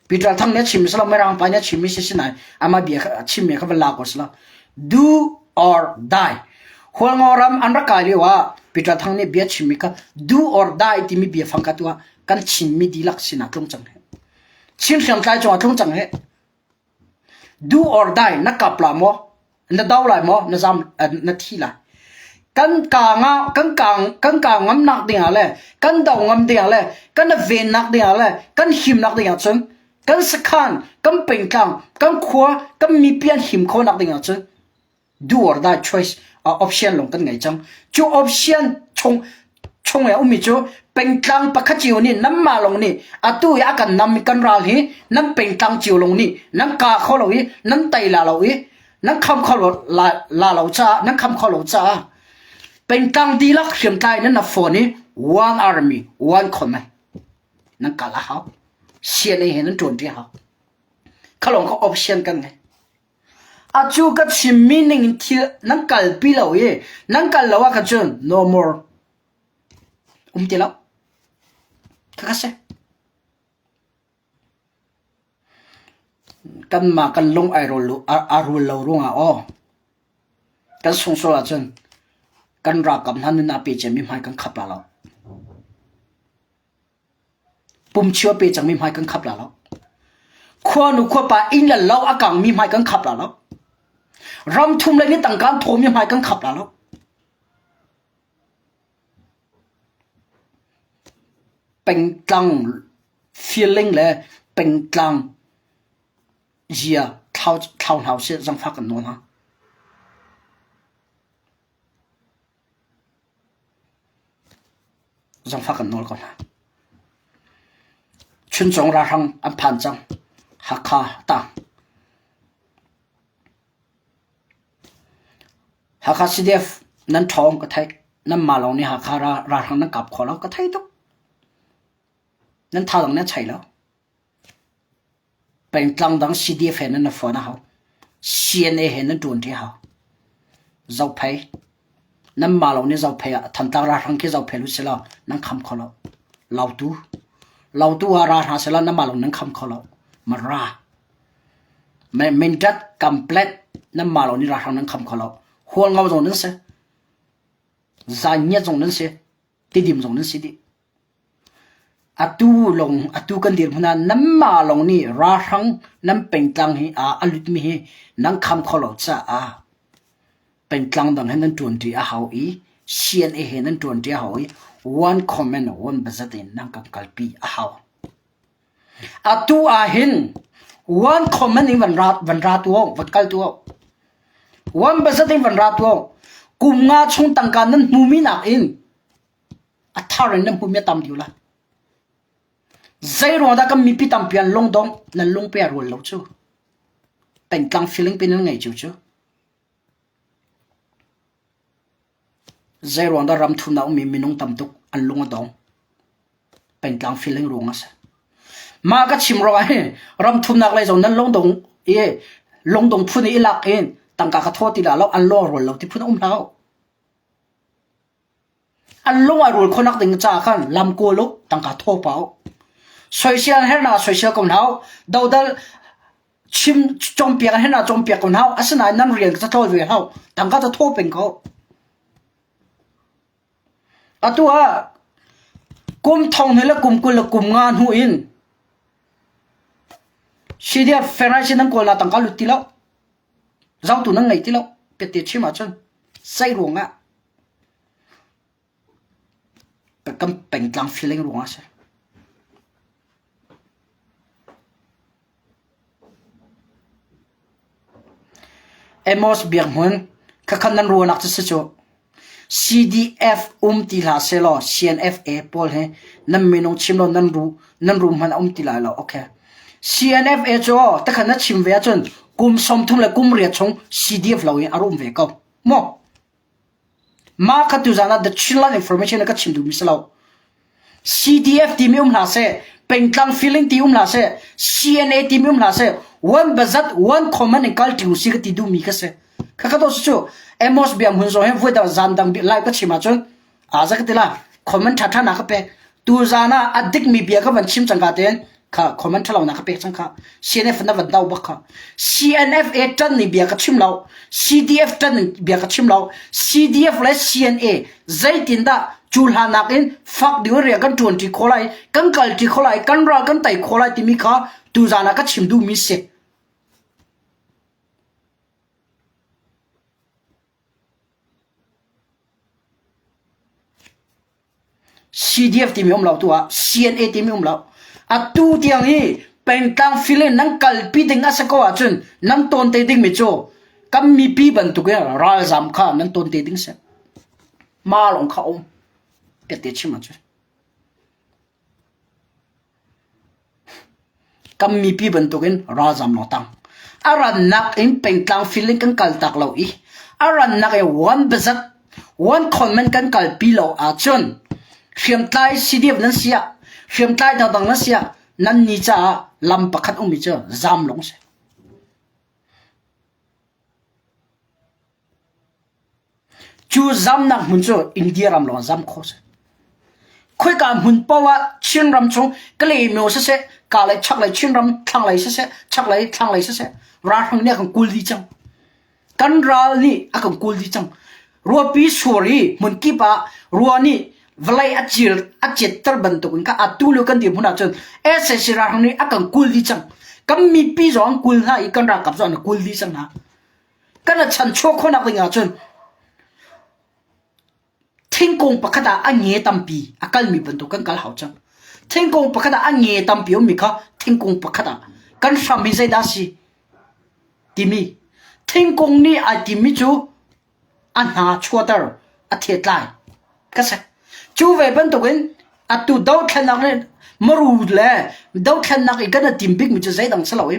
Peter Thang nih a chim silo Mirang pa nih a chimmi si sinain amah bia kha a chimmi kha van la ko silo. Do or die. Hualngo ram an rak kai lio ah Peter Thang nih bia chimmi kha do or die timi bia fang kha tu ah kan Chinmi dihlak sinah tlung cang he. Chin hriamtlai cungah tlung cang he. Do or die na kap la maw? Na do lai maw? Na zam na thi lai. Kan ka nga kan ka kan ka ngamnak ding ah le kan do ngam ding ah le kan vennak ding ah le kan himnak ding ah cun kan sakhan kan pengtlang kan khua kan mipi an him khawhnak ding ah cun do or die choice uh, option lawng kan ngei cang cu option chung chung e ummi cu pengtlang pakhat cio nih nanmah lawng nih atu i a kan nam kan ral hi nan pengtlang cio lawng nih nan ka kho lo i nan tai la lo i nan kham kho lo la, la lo caah nan kham kho lo caah pengtlang dihlak hriamtlai nan na phone i one army one command nan kal a hau CNA he nan ṭuan ṭi hau khalong ka option kan ngei Acu ka chimmi ning in thil nan kalpi lo i nan kal lo ahkhan cun no more um ti lo. Khakha si. Kanmah kan lung ai rul a rul lo ruangah aw kan sungsual ahcun kan ralkap hna nun ah pe ciami hmai kan khap la lo. Pumchio a pe cangmi hmai kan khap la lo. Khuanu khuapa inn le lo a kangmi hmai kan khap la lo. Ram thum le ni tangka an thawmi hmai kan khap la lo. Pengtlang feeling le pengtlang zia thlau thlau hna usih zangfak kan nawl hna. Zangfak kan nawl ko hna. Chuncung ralhrang an phan cang. Hakha tang. Hakha CDF nan ṭhawng ka theih. Nanmah lawng nih Hakha ralhrang nan kap kho lo ka thei tuk. Nan thazaang nan chei lo. Pengtlang dang CDF he nan i fonh a hau. CNA he nan ṭuanṭi a hau. Zophei. Nanmah lawng nih Zophei ah Thantlang ralhrang khi Zophei lu selaw nan kham kho lo. Lautu. Lautu ah ra hna selaw nanmah lawng nan kham kho lo. Mara. Mindat Kamplet nanmah lawng nih ralhrang nan kham kho lo. Hualngo zong nan si. Zangiat zong nan si. Tidim zong nan si dih. Atu lawng atu kan dirhmun ah nanmah lawng nih ralhrang nan pengtlang hi aa a lutmi hi nan kham kho lo caah pengtlang dang he nan ṭuanṭi a hau i CNA he nan ṭuanṭi a hau i one comment one budget in nan kan kalpi a hau. Atu ah hin one comment in van ra van ra tu van kal tu one budget in van ra tu kum nga chung tangka nan hmumi nakin A thar in nan pum i a tam deuh lai. Zei ruang dah kan mipi tampi an lungdong nan lungpe a rual lo cu. Pengtlang feeling pe nan ngei cio cu. Zei ruang dah ram thumnak ummi minung tam tuk an lung a dong. Pengtlang feeling ruang a si. Mah ka chim ruang ah hin ram thumnak lei zong nan lungdong i lungdong phun i lak in tangka ka thaw ti la lo an lung a rual lo ti phun a um hlah. An lung a rul khawhnak ding caah khan lam kawl u, tangka thaw pah u. Soisel hernak soisel ko hna u. Dodal chim cawnpiak hernak cawnpiak ko hna u. Asinain nan rian ka tlawl ve hlah u. Tangka ca thaw peng ko. Atu ah kum thong hnih le kum 20 le kum nga hnu in CDF Federation nan kawl na tangka lut ti lo. Zotu nan ngei ti lo. Pete chim ahcun sei ruangah Kan pengtlang feeling ruangah a si. Amos Biakhmun, khakhan nan ruahnak cu si cu. CDF um ti hlah sehlaw CNFA pawl hi nan minung chim lo nan ru nan ru hmanh a um ti lai lo. Okay. CNFA cu takhan na chim ve ahcun kum 30 le kum riat chung CDF lo in a rum ve ko. Maw? Mah kha tuzaan ah The Chinland Information ka chim duhmi si lo. CDF timi um hlah seh, pengtlang feeling ti um hlah seh, CNA timi um hlah seh, one bazat, one common in kal ṭi usi ka ti duhmi ka si. Khakha to cu Amos bia hmun zong hi voi dang zan dang lai ka chim ahcun aa za ka ti la comment ṭha ṭha na ka pek. Tuzaan ah a dikmi bia ka van chim cang ka tein kha comment ṭhalo na ka pek cang kha CNF na van do bak kha CNFA ṭan ni bia ka chim lo CDF ṭan bia ka chim lo CDF le CNA zeitin dah cu hlanak in fak ding rian kan ṭuan ṭi kho lai kan kal ṭi kho lai kan ral kan tei kho lai timi kha tuzaan ah ka chim duhmi si CDF timi um lo tu ah CNA timi um lo. Atu tiang hi pengtlang file nan kalpi ding a si ko ahcun nan tawn te dingmi cu kan mipi bantuk in ralzam kha nan tawn te ding si. Ma lawng kha um. Piatte chim ahcun. Kan mipi bantukin ralzam lawng tang. A rannak in pengtlang feeling kan kaltak lo i a rannak in one bazat one conman kan kalpi lo ahcun hriamtlai CDF nan si ah hriamtlai dangdang nan si ah nan ni caah lam pakhat ummi cu zam lawng si. Cu zamnak hmun cu India ram lawng zam khawh a si. Khoika hmun paoh ah Chinram chung Kalaymyo siseh, Kalay chaklei Chinram thlanglei siseh, chaklei thlanglei siseh, ralhrang nih a kan kul dih cang. Kan ral nih a kan kul dih cang. Ruapi sur i hmun kip ah rua nih vawlei a cil a cetter bantuk in kha atu lio kan dirhmun ahcun sac ralhrang nih a kan kul dih cang. Kan mipi zong an kul hna i kan ralkap zong an kul dih cang hna. Kan a chan chuah khawhnak ding ahcun thingkung pakhat ah a nge tampi a kalmi bantuk kan kal hau cang. Thingkung pakhat ah a nge tampi ummi kha thingkung pakhat ah kan hram hi zeidah a si timi thingkung nih ai timmi cu a hna chuahter a thetlai ka si. Cu ve bantukin. Atu dothlennak nih maru le dothlennak i kan i tim bikmi cu zeidang si lo i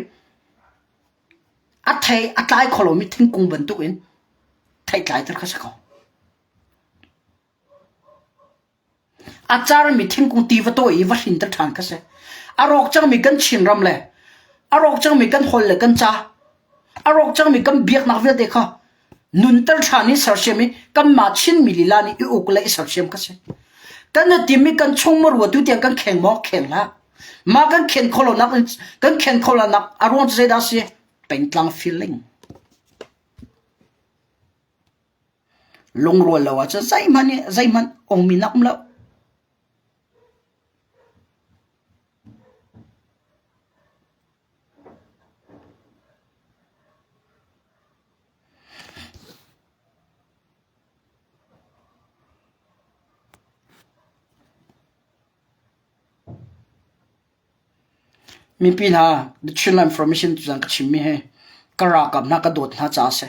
a thei a tlai kho lomi thingkung bantukin theitlai ter kha si ko. A carmi thingkung ti va tawi i va hrinter ṭhan kha si. A rawk cangmi kan Chinram le a rawk cangmi kan holh le kan ca, a rawk cangmi kan biaknak vialte kha nunter ṭhan i sersiam i kanmah Chinmi lila nih i uk le i sersiam kha si. Kan i tim i kan chung marua tu tiang kan kheng maw? Kheng hlah. Mah kan khen khawh lonak kan khen khawh lonak a ruang cu zeidah a si? Pengtlang feeling. Lungrual lo ahcun zeihmanh nih zeihmanh ongmi nak um lo. Mipi hna, the Chinland Information tuzan ka chimmi hi ka ralkap hna ka dawt hna caah a si.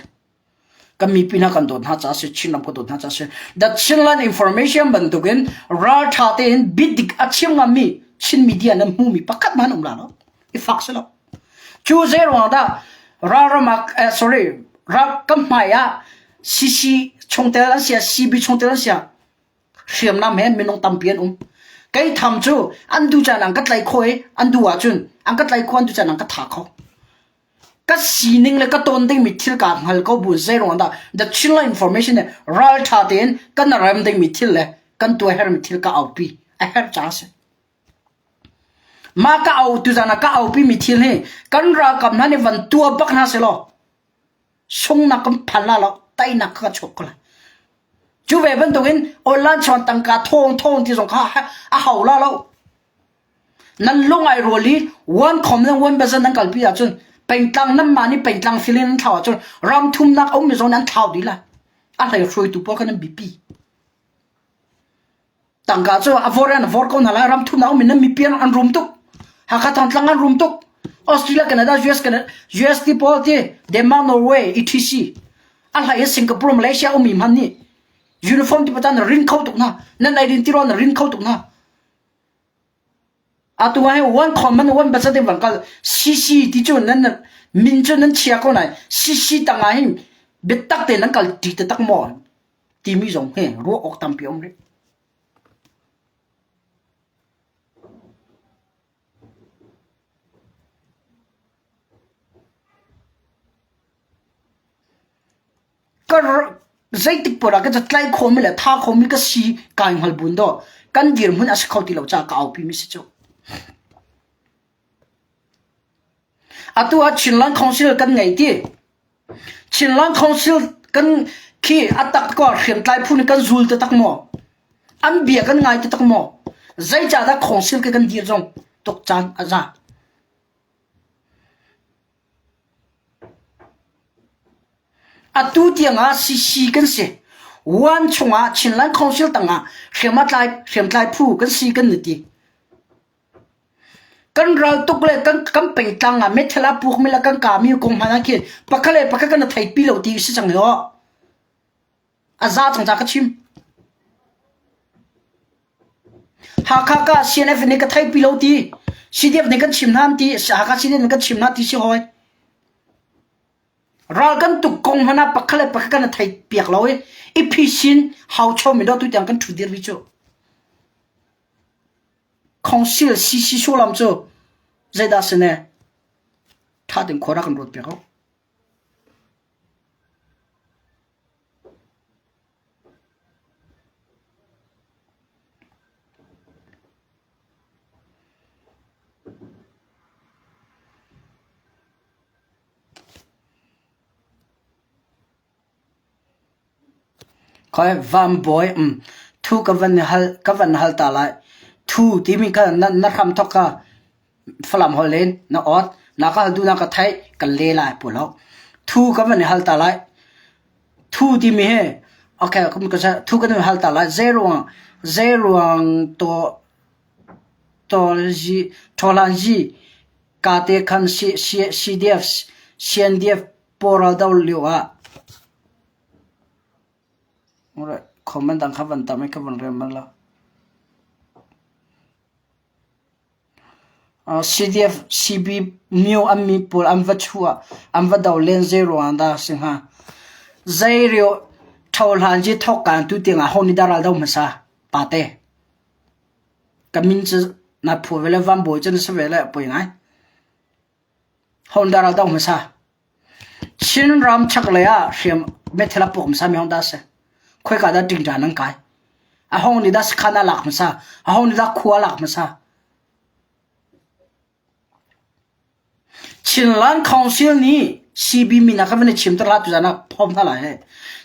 Kan mipi hna kan dawt hna caah a si, Chinram ka dawt hna caah a si. The Chinland Information bantukin ralṭha tein biadik a chim ngammi Chin media nan hmumi pakhat hmanh um la lo. I fak si lo. Cu zei ruang dah ralram ah, eh, sorry, ral kan hmai ah CC chungtel an sia, CB chungtel an sia, hriamnam he minung tampi an um. Kei tham cu an duh caan an ka tlaih khawh i an duh ahcun an ka tlaih khawh an duh caan an ka tha kho. Ka sining le ka ton dingmi thil kaa hngal ko bu zei ruang dah the Chinland information nih ralṭha tein kan rem dingmi thil le kan tuah hermi thil ka aupi a herh caah a si. Mah ka au tuzan ah ka aupi mi thil hi kan ralkap hna nih van tuah bak hna selaw sungnak kan phan la lo teinak kha ka chuak ko lai. Cu ve bantukin online chuan tangka thawng thawng ti zong kha a hau la lo. Nan lung ai rual i one khom le one bazan nan kalpi ahcun pengtlang nan mah nih pengtlang filin nan thlau ahcun ram thumnak a ummi zong nan thlau dih lai. A hlei hruaitu pawl kha nan biapi. Tangka cu a vor in a vor ko hna lai. Ram thumnak um in nan mipi an rum tuk. Hakha Thantlang an rum tuk. Australia, Canada, US, Canada, US ti pawl ti Denmark, Norway, etc. A hlei in Singapore, Malaysia ummi hmanh nih uniform ti patan rin kho tuk hna. Nan eidin tirawl na rin kho tuk hna. Atu ah hin one common one budget in van kal CC ti cu nan min cu nan chia ko nai CC tang ah hin biatak te nan kal ti taktak maw timi zong hi ruah awk tampi a um rih. Ka zeitik poah ah ka tlai khomi le tha khomi ka si kai hngal bun daw kan dirhmun a si kho ti lo caah ka aupi mi si cu. Atu ah Chinland Council kan ngei ti. Chinland Council kan khi a tak ko hriamtlai phu nih kan zul taktak maw? An bia kan ngai taktak maw? Zeicahdah council ke kan dir zong tuk caan a za. Atu tiangah CC kan si. One chungah Chinland Council tangah hriamtlai hriamtlai phu kan si kan ni ti. Kan ral tuk le kan kan pengtlang ah meithal a pukmi le kan kami kong hmanh ah khin pakhat le pakhat kan i theihpi lo ti si cang hi aw. A za cang ca ka chim. Hakha ka CNF nih ka theihpi lo ti CDF nih kan chim hna an ti Hakha CDF nih kan chim hna ti si hawi. Ral kan tuk kong hmanh ah pakhat le pakhat kan i theih piak lo i i phisin hau chomi do tu tiang kan ṭhu dir rih cu. Council CC sullam cu zeidah a si ne? Ṭha tein khua rak kan ruat piak u. Khoi Vanbawi um thu ka van hal ka van hal ta lai. Thu timi kha na na hram thawk kha Falam holh in na awt na ka hal duh na ka theih kan le lai pu lo. Thu ka van hal ta lai. Thu timi hi okay kum ka thu kan hal ta lai. Zei ruang zei ruang to to zi tholan zi ka te khan CDF CNDF Pawral do lio ah comment dang kha van tam i ka van rel bal lo. CDF CB myo an mi pawl an va chuah an va do len zei ruangah dah a si hnga? Zei rio tho hlan ji thok kan tu tiangah ho nih dah ral do hmasa? Pate. Ka min cu na phu ve le van bawi cu na si ve le poi ngai. Ho dah ral do hmasa? Chinram chaklei ah hriam meithal a puak hmasa mi hong dah a si? Khoika dah ṭingṭan an kai? Aho nih dah sakhan a lak hmasa? Aho nih dah khua a lak hmasa? Chinland Council nih CB min ah ka van i chim ter hlah tuzan ah phom hna lai he.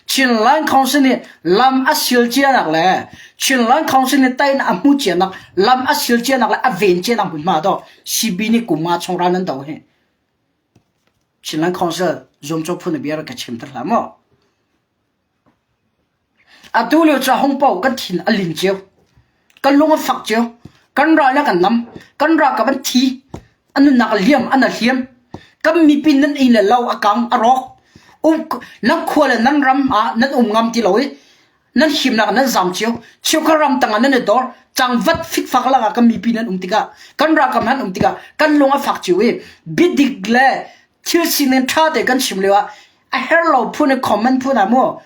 Chinland Council nih lam a sil cianak le Chinland Council nih tain a hmu cianak lam a sil cianak le a ven cianak hmunhma dawh CB nih kum nga chung ral nan do hi. Chinland Council zuamcawh phun a bia rak ka chim ter hlah maw? Atu lio cu hung paoh kan thin a lin cio. Kan lung a fak cio. Kan ral le kan nam. Kan ralkap an thi. An nunnak a liam, an a hliam. Kan mipi nan inn le lo a kang, a rawk. Um, nan khua le nan ram ah nan um ngam ti lo i nan himnak nan zam cio. Cheukhat ram tangah nan i dor. Cangvat fikfak lakah kan mipi nan um tikah, kan ralkap nan um tikah kan lung a fak cio i biadik le thil sining ṭha te kan chim lio ah a her lo phun i comment phun ah mu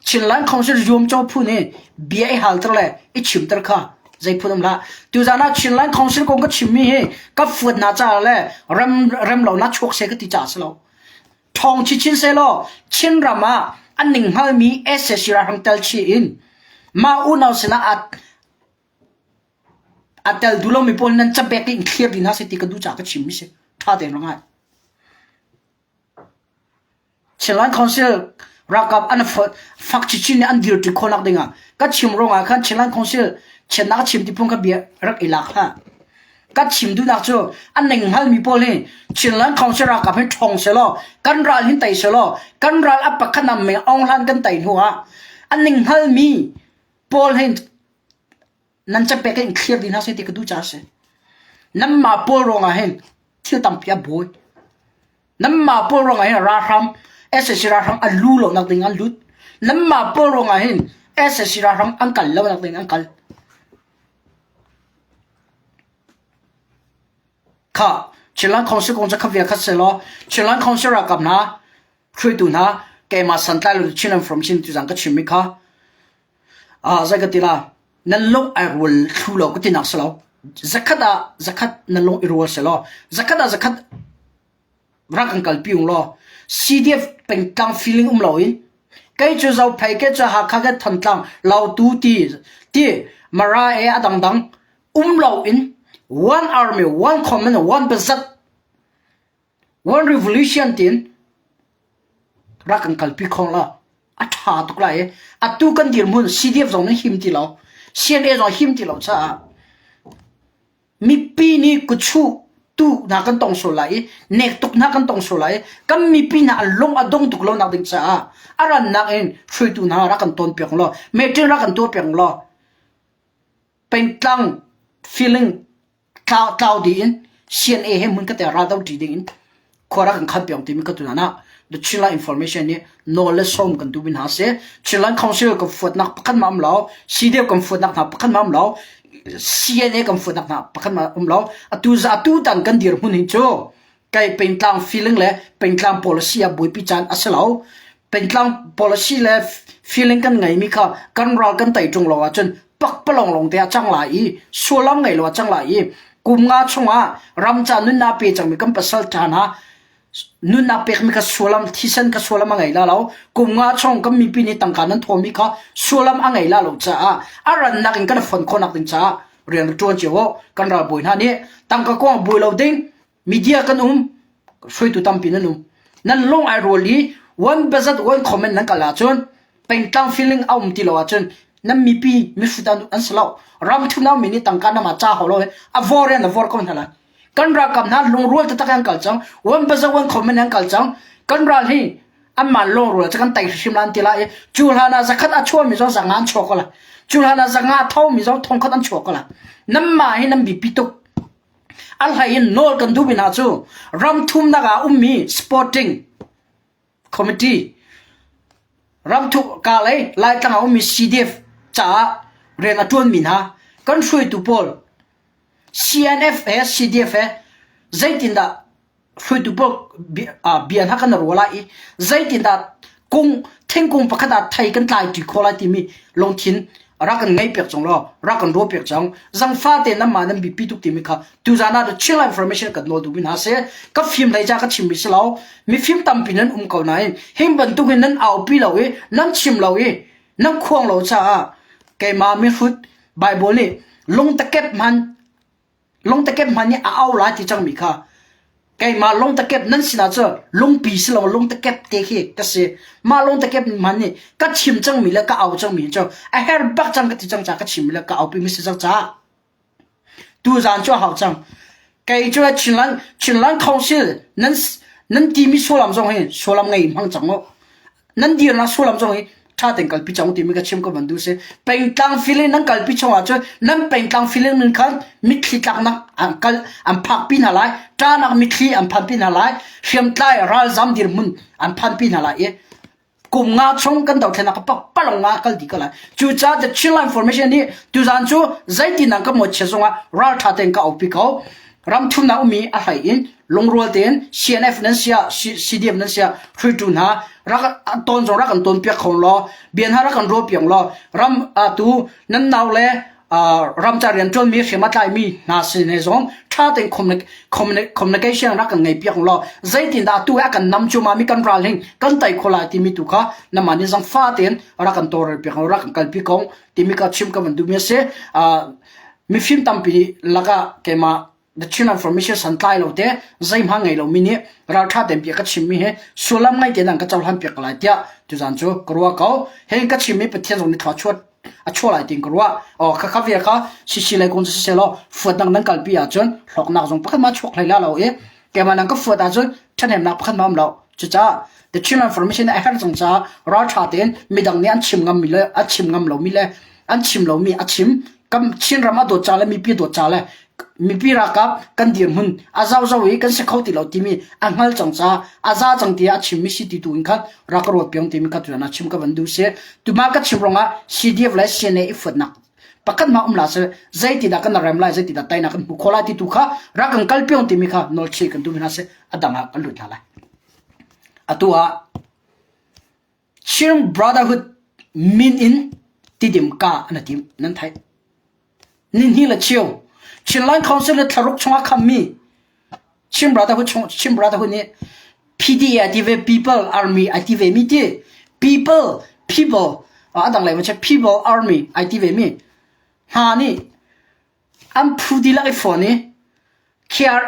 Chinland Council zuamcaw phun i bia i halter le i chimter kha zei phun um hlah tuzan ah Chinland Council kong ka chimmi hi ka fuat na ca le rem rem lo na chuak se ka ti ca si lo thong chichin se law Chinram ah an ning hngalmi SSC ralhrang tel chi in mah unau sinah a A tel duh lomi pawl nan cabek in thlir dih hna seh ti ka duh caah ka chimmi si. Ṭha tein ra ngai. Chinland Council ralkap an fak chinchin nih an dirṭi khawhnak dingah ka chim ruangah khan Chinland Council chiatnak a chim ti phung kha bia rak i lak hlah. Ka chim duhnak cu an ning hngalmi pawl hi Chinland Council ralkap hi ṭhawng selaw kan ral hin tei selaw kan ral a pakhat nam meng Aung Hlan kan tei hnu ah an ning hngalmi pawl hin nan capek in thlir dih hna seh ti ka duh caah a si. Nanmah pawl ruangah hin thil tampi a buai. Nanmah pawl ruangah hin ralhrang SAC ralhrang an lu lonak ding an lut. Nanmah pawl ruangah hin SAC ralhrang an kal lonak ding an kal. Kha Chinland Council kong cu kha vial khat selaw Chinland Council ralkap hna hruaitu hna keimah santlai lo Chinland from Chin tuzang ka chimmi kha Ah zei ka ti la, nan lung ai rual thlu lo ka tinak si lo. Zakhat ah zakhat nan lung i rual si law, zakhat ah zakhat rak kan kalpi ung law, CDF pengtlang feeling um loin kei cu Zophei, kei cu Hakha, kei Thantlang, Lautu ti ti Mara e a dangdang um loin one army, one command, one bazat One revolution tiin rak kan kalpi kho la a ṭha tuk lai i atu kan dirhmun CDF zong nih him ti lo CNA zong him ti lo caah mipi nih kutchuh tu hna kan tong sual lai i nek tuk hna kan tong sual lai i kan mipi hna an lung a dong tuk lo nak ding caah a rannak in hruaitu hna rak kan tawn piak law meeting rak kan tuah piak law pengtlang feeling tlau tlau dih in CNA he hmun ka te ral do ṭi ding in khua rak kan khan piak timi ka tunan ah the Chinland information nih nawl le sawm kan duh mi hna si Chinland Council kan fuatnak pakhat ma um lo CDF kan fuatnak hna pakhat ma um lo CNA kan fuatnak hna pakhat ma um lo atu za atu tan kan dir hmun hin cu kai pengtlang feeling le pengtlang policy ah buaipi caan a si lo. Pengtlang policy le feeling kan ngeimi kha kan ral kan tei ṭung lo ahcun pakpalawng lawng te ah cang lai i sullam ngei lo ah cang lai i kum nga chungah ram ca nunnak pe cangmi kan pasal ṭha hna nunnak pekmi kha sullam thisen kha sullam a ngei la lo kum nga chung kan mipi nih tangka nan thawmi kha sullam a ngei la lo caah a rannak in kan fon khawhnak ding caah rian ṭuan cio u kan ralbawi hna nih tangka kong buai lo ding Media kan um, hruaitu tampi nan um. Nan lung ai rual i one bazat one comment nan kal ahcun pengtlang feeling a um ti lo ahcun nan mipi mihrut an, an si lo. Ram thunau mi nih tangka nama ca hau lo a vor in a vor ko hna lai. Kan ralkap hna lungrual taktak an kal cang. One bazat one comment an kal cang. Kan ral hi anmah lungrual cu kan tei hrim lan ti lai i cu hlan ah zakhat a chuah mi zong zanga an chuak ko la. Cu hlan ah zanga a tho mi zong thongkhat an chuak ko la. Nanmah hi nan bipi tuk. A hlei in nawl kan duhmi hna cu ram thumnak ah ummi sporting committee ramthuk ka lei Laitlang ah ummi CDF caah rian a ṭuanmi hna kan hruaitu pawl. CNF he CDF he zeitindah hruaitu pawl bia hna kan ruah lai i zeitindah kung thingkung pakhat ah thei kan tlai ṭi khawh lai timi lungthin rak kan ngei piak cang law rak kan ruah piak cang zangfa te nan mah nan bipi tuk timi kha tuzan ah Chin information kan nawl duhmi hna si ka fim hlei ca ka chimmi si lo mifim tampi nan um ko nain hin bantuk in nan aupi lo i nan chim lo i nan khuang lo caah keimah mihrut Bible nih lungtakep hman lungtakep hman nih a au lai ti cangmi kha keimah lungtakep nan sinah cu lungpi si lo lungtakep te khi ka si mah lungtakep hman nih ka chim cangmi le ka au cangmi cu a her bak cang ka ti cang ca ka chimmi le ka aupi mi si cang caah Tuzaan cu a hau cang. Kei cu Chinland, Chinland Council nan, nan timi sullam zong hi sullam ngei hmang cang u. Nan dirnak sullam zong hi ṭha tein kalpi cang u timi ka chim ka van duh si. Pengtlang feeling nan kalpi chung ahcun nan pengtlang feeling nun khan mitthli tlaknak an kal an phakpi hna lai. Ṭahnak mitthli an phanpi hna lai. Hriamtlai ralzam dirhmun an phanpi hna lai i kum nga chung kan dothlennak ka pakpalong nga kal di ko lai cucaah the Chinland Formation nih tuzan cu zeitin ka mawchia zongah raltha tein ka aupi ko ram thumnak ummi a hlei in lungrual tein CNF nan sia CDF nan sia hruaitu hna rak ton zong rak kan ton piak kho law bian ha rak kan ruah piak law ram atu nan nau le ramca rianṭuanmi hriam a tlaimi hna sin he zong ṭha tein communication rak kan ngei piak law zeitindah atu a kan nam cuahmah mi kan ral hing kan tei kho lai timi tu kha namah nih zangfa tein rak kan tawlrel piak rak kan kalpi ko timi ka chim ka van duhmi a si. Mifim tampi lakah keimah The Chin Information santlai lo te zeihmah ngei lomi nih ralṭha tein bia ka chimmi hi sullam ngei tein an ka cohlan piak ko lai tiah tuzaan cu ka ruah ko. Hei ka chimmi Pathian zong nih thlua chuat a chuah lai tiin ka ruah. Oh kha kha vial kha sisi lei kong cu siseh law fuatnak nan kalpi ahcun hlawknak zong pakhat ma chuak hlei la lo i keimah nan ka fuat ahcun ṭhahnemnak pakhat ma um lo. Cucaah The Chin Information a herh cang caah ralṭha tein midang nih an chim ngammi le a chim ngam lomi le an chim lomi a chim kam Chinram a dawt ca le mipi dawt ca le mipi ralkap kan dirhmun a zozo i kan si kho ti lo timi a hngal cang ca a za cang tiah a chimmi si ti tu in khan rak ka ruat piang timi kha tuan a chim ka van duh si tuma ka chim rongah CDF le CNA i fuatnak pakhat ma um la se zeiti dah kan rem lai zeiti dah taina kan hmu kho lai ti tu kha rak kan kal piang timi kha nawl chi kan tu hna se a dang ah kan lut hna lai atu ah Chin Brotherhood min in Tidim ka an tim nan theih. Ninhi le cheu Chinland Council le thlaruk chungah khammi Chin Brotherhood chung Chin Brotherhood nih PDA a ti ve People Army a ti ve mi ti People People a dang lei ma People Army ai ti ve mi hna nih An phu dihlak i fawn i KR,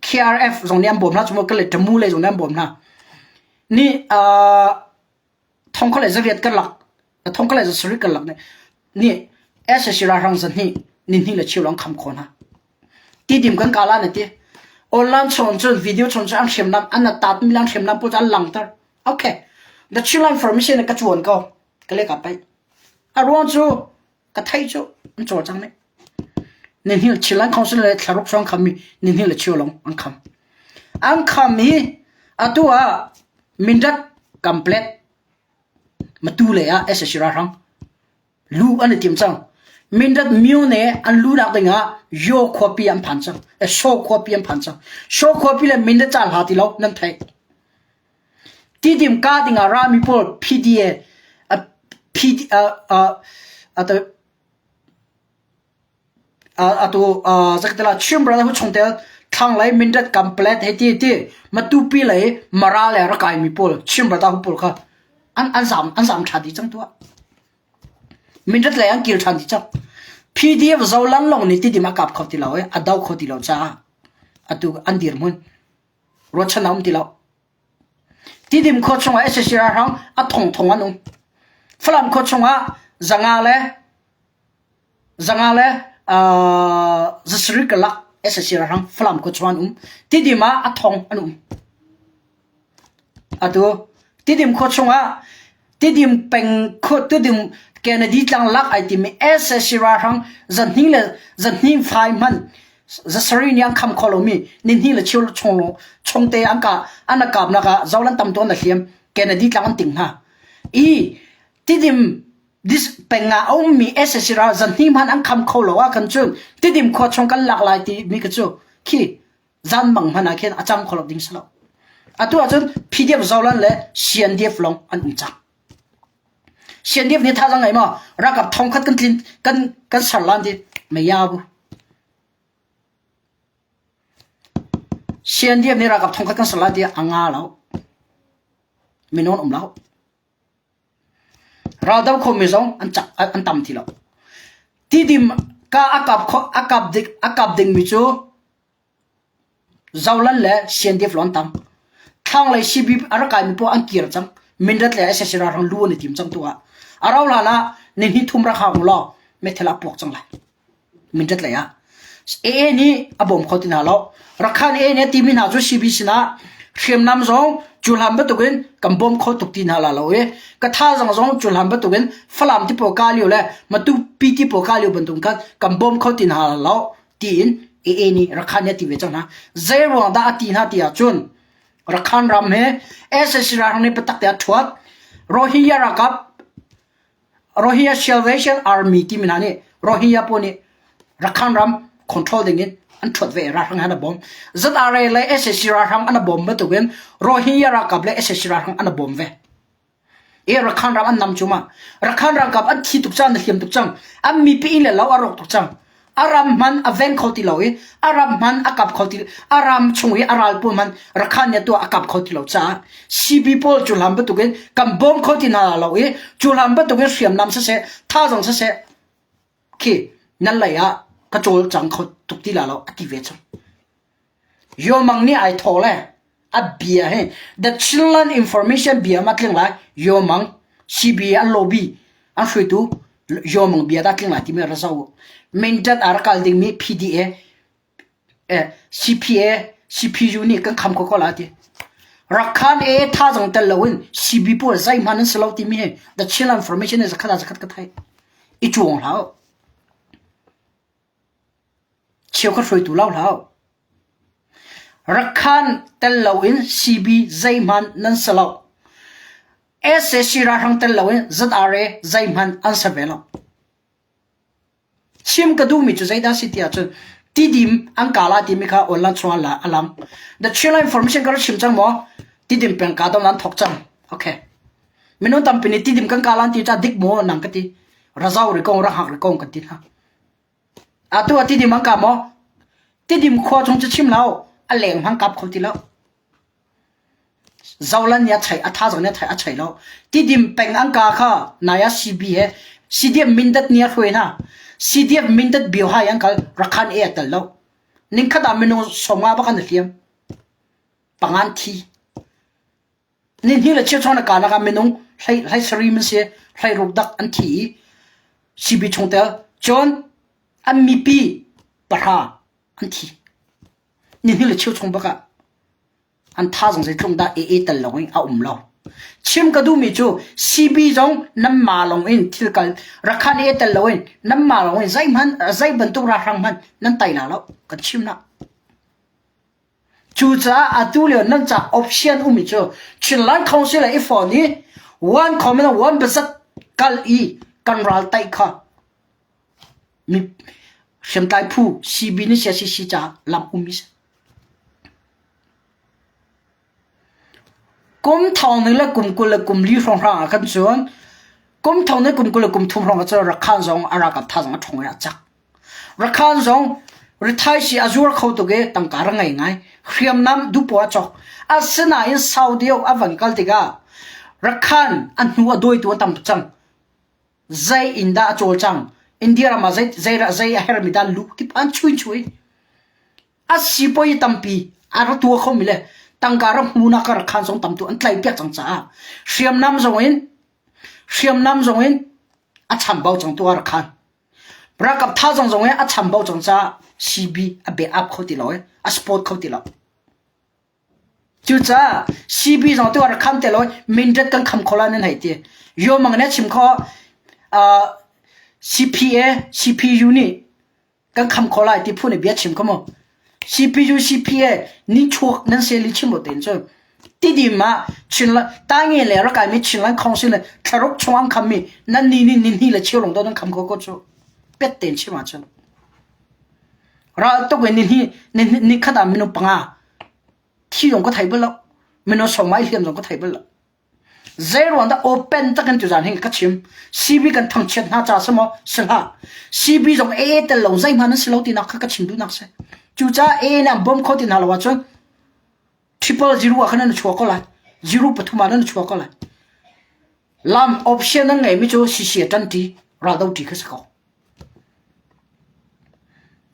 KRF zong nih an bawm hna, cumaw ka le Tamu lei zong nih an bawm hna. Nih uh, thong kha le zariat karlak, thong kha le zasarih karlak nih nih SSC ralhrang zahnih ni hnih le cheu lawng kham khawh hna. Tidim kan kala na ti. Online chung cun video chung cun an hriamnam an tat mi lang hriamnam pawl cu an langter. Okay. The Chinland Information ka chuan ko. Ka le ka pai. A ruang cu Ka theih cu an cawlcang nih. Nihnih Chinland Council le thlaruk hrawng khammi nihnih le cheu lawng an kham. An kham hi atu ah Mindat Kamplet Matu lei ah SSC ralhrang lu an i tim cang. Mindat myone an lunak ding ah Yaw khuapi an phan cang. Eh, Shaw khuapi an phan cang. Shaw khuapi le Mindat ca hla ti lo nan theih. Tidim ka dingah rami pawl PDA PD atu zakatela Chin Brotherhood chungtel thlanglei Mindat Kamplet he ti ti Matupi lei Mara le rakai mi pawl Chin Brotherhood pawl kha an an zam an zam tha dih cang tuah. Mindat lei an kir than dih cang. PDF Zolan long nih tidim a kap kho ti lo i a do kho ti lo caah atu an dirhmun Ruahchan a um ti lo. Tidim khua chungah sac ralhrang a thongthong an um. Falam khua chungah zanga le zanga le uh, zasarih karlak sac ralhrang Falam khua chungah an um. Tidim ah a thong an um. Atu Tidim khua chungah Tidim peng khua Tidim Kennedy tlang lak ai timi sac ralhrang zahnih le zahnih fai hmanh zasarih nih an kham kho lomi nihnih le cheu chung chungte an ka an kap nak ah zolan tam tawn a hliam Kennedy tlang an ting hna i Tidim. This peng ah a ummi sac ral zanhnih hmanh an kham kho lo ah khan cun Tidim khua chung kan lak lai ti mi kha cu khi zanmang hmanh ah khin a cang kho lo ding si lo. Atu ahcun PDF Zolan le CNDF lawng an um cang. CNDF nih thazaang ngei maw ralkap thongkhat kan tlin kan kan ser lan ti maya bu. CNDF nih ralkap thongkhat kan ser lan ti a nga lo. Minung um lo. Raldo khomi zong an cak an tam ti lo. Tidim ka a kap kho a kap dik a kap dingmi cu Zolan le CNDF lawng an tam. Thlanglei CB a rak kaimi poah an kir cang. Mindat le sac ralhrang lu an i tim cang tu ah. A rau hlan ah nihnih thum rak hau law meithal a puak cang lai. Mindat lei ah AA nih a bawm kho ti hna lo. Rakhan AA nih a timi hna cu CB sinah hriamnam zong cuhlan bantukin kan bawm kho tuk ti hna la lo i ka thazang zong cuhlan bantukin Falam ti pawl ka lio le Matupi ti pawl ka lio bantuk khan kan bawm kho ti hna la lo tiin AA nih Rakhan nih a ti ve cang hna. Zei ruang dah a ti hna ti ahcun Rakhan ram he sac ralhrang nih biatak te a thuat. Rohingya ralkap Rohingya Salvation Army timi hna nih Rohingya pawl nih Rakhine ram control ding in an ṭhuat ve i ralhrang he an bawm. ZRA le sac ralhrang an bawm bantukin Rohingya ralkap le sac ralhrang an bawm ve. I Rakhine ram an nam cu ma. Rakhine ralkap an thi tuk cang, an hliam tuk cang. An mipi inn le lo a rawk tuk cang. A ram hman a veng kho ti lo i a ram hman a kap kho ti a ram chung i a ral pawl hman Rakhan nih tuah a kap kho ti lo caah CB pawl cu hlan bantukin kan bawm kho ti hna lo i cu hlan bantukin hriamnam siseh thazang siseh khi nan lei ah ka cawlcang kho tuk ti la lo a ti ve cang. Yomang nih ai thaw le a bia hi The Chinland Information bia ma tling lai Yomang CBA an lobby an hruaitu Yomang bia dah tling lai timi ra zo Mindat a rak kal dingmi PDA eh, CPA CPU nih kan kham ko ko la ti Rakhan e thazang tel loin CB pawl zeihmanh an si lo timi hi The Chinland Information is zakhat zakhat ka thai i chuang hlah Cheukhat hruaitu lau hlah. Rakhan tel loin CB zeihmanh nan si lo. Sac ralhrang tel loin ZRA zeihmanh an si ve lo. Chim ka duhmi cu zeidah si ti ahcun Tidim an kala timi kha online chungah la a lang. The Chinland Information ka rak chim cang maw? Tidim peng ka dong nan thok cang. Okay. Minung tampi nih tidim kan kala ti ca dik maw nang ka ti. Razau ri kong rahak ri kong kan ti hna. Atu ah Tidim an kap maw? Tidim khua chung cu chim lo, a leng hmang kap kho ti lo. Zolan nih a chei, a thazaang nih a chei, a chei lo. Tidim peng an ka kha nai ah CB he CDF Mindat nih a hruai hna. CDF Mindat bio hai an kal, Rakhan e a tel lo. Ningkhat ah minung 50 bak an i hliam. Pangan thi. Nihnih le cheu na karlak ah minung hlei sarih an si, hlei ruk dak an thi i CB chungtel cun an mipi pahra an thi. Nihnih le cheu chung bak ah an thazaang zeitluk dah AA tel lo in a um lo. Chim ka duhmi cu CB zong nanmah lawng in thil kal Rakhan AA tel lo in nanmah lawng in zeihmanh zei bantuk ralhrang hmanh nan tai la lo kan chim na. Cucaah atu lio nan ca option ummi cu Chinland Council le i fon i one common one bazat kal i kan ral taih kha mi hriamtlai phu CB nih CCC ca lam ummi si. Kum thong ning le kum 20 le kum li hrawnghrang ah khan cun kum thong ning kum 20 le kum thum hrawng ah cun Rakhan zong a ralkap thazang a ṭhawng i a cak. Rakhan zong rithaisii a zuar kho tuk i tangka ra ngei ngai. Hriamnam duhpoah a cawk. Asinain Saudi a van kal tikah Rakhan a hnu a dawitu a tam tuk cang. Zei in dah a cawlcang? India ram ah zei, zei, zei a hermi dah luh kip an chui chui. A sipuai tampi a ra tua khomi le tangka ra hmunak ka Rakhan zong tam tu an tlai piak cang caah hriamnam zong in hriamnam zong in a chambau cang tu a Rakhan. Ralkap thazaang zong hi a chambau cang caah CB a backup kho ti lo i a support kho ti lo. Cucaah CB zong tu a rak kham te lo i Mindat kan kham kho lai nan hei ti. Yomang nih a chim kho uh, CPA, CPU nih kan kham kho lai ti phu nih bia chim kho mu. CPU, CPA ni chuak nan sel i chim lo tein cu. Tidim ah Chinland Tainge le rak kaimi Chinland Council le thlaruk chung an khammi nan ni ni ni hnih le cheu lawng do nan kham kho ko cu. Pet tein chim ahcun. Ral tuk in ni hnih ni ni khat ah minung panga thi zong ka thei bal lo. Minung sawmai hliam zong ka thei bal lo. Zeiruang dah open takin tuzaan hin ka chim. CB kan thangchiat hna ca si maw? Si hlah. CB zong AA tel lo zeihmanh an si lo tinak kha ka chim duhnak si. Cucaah AA nih an bawm kho ti hna lo ahcun triple zero ah khan an chuak ko lai. Zero pathum ah nan chuak ko lai. Lam option nan ngeimi cu CC a ṭanṭi, raldo ṭi kha si ko.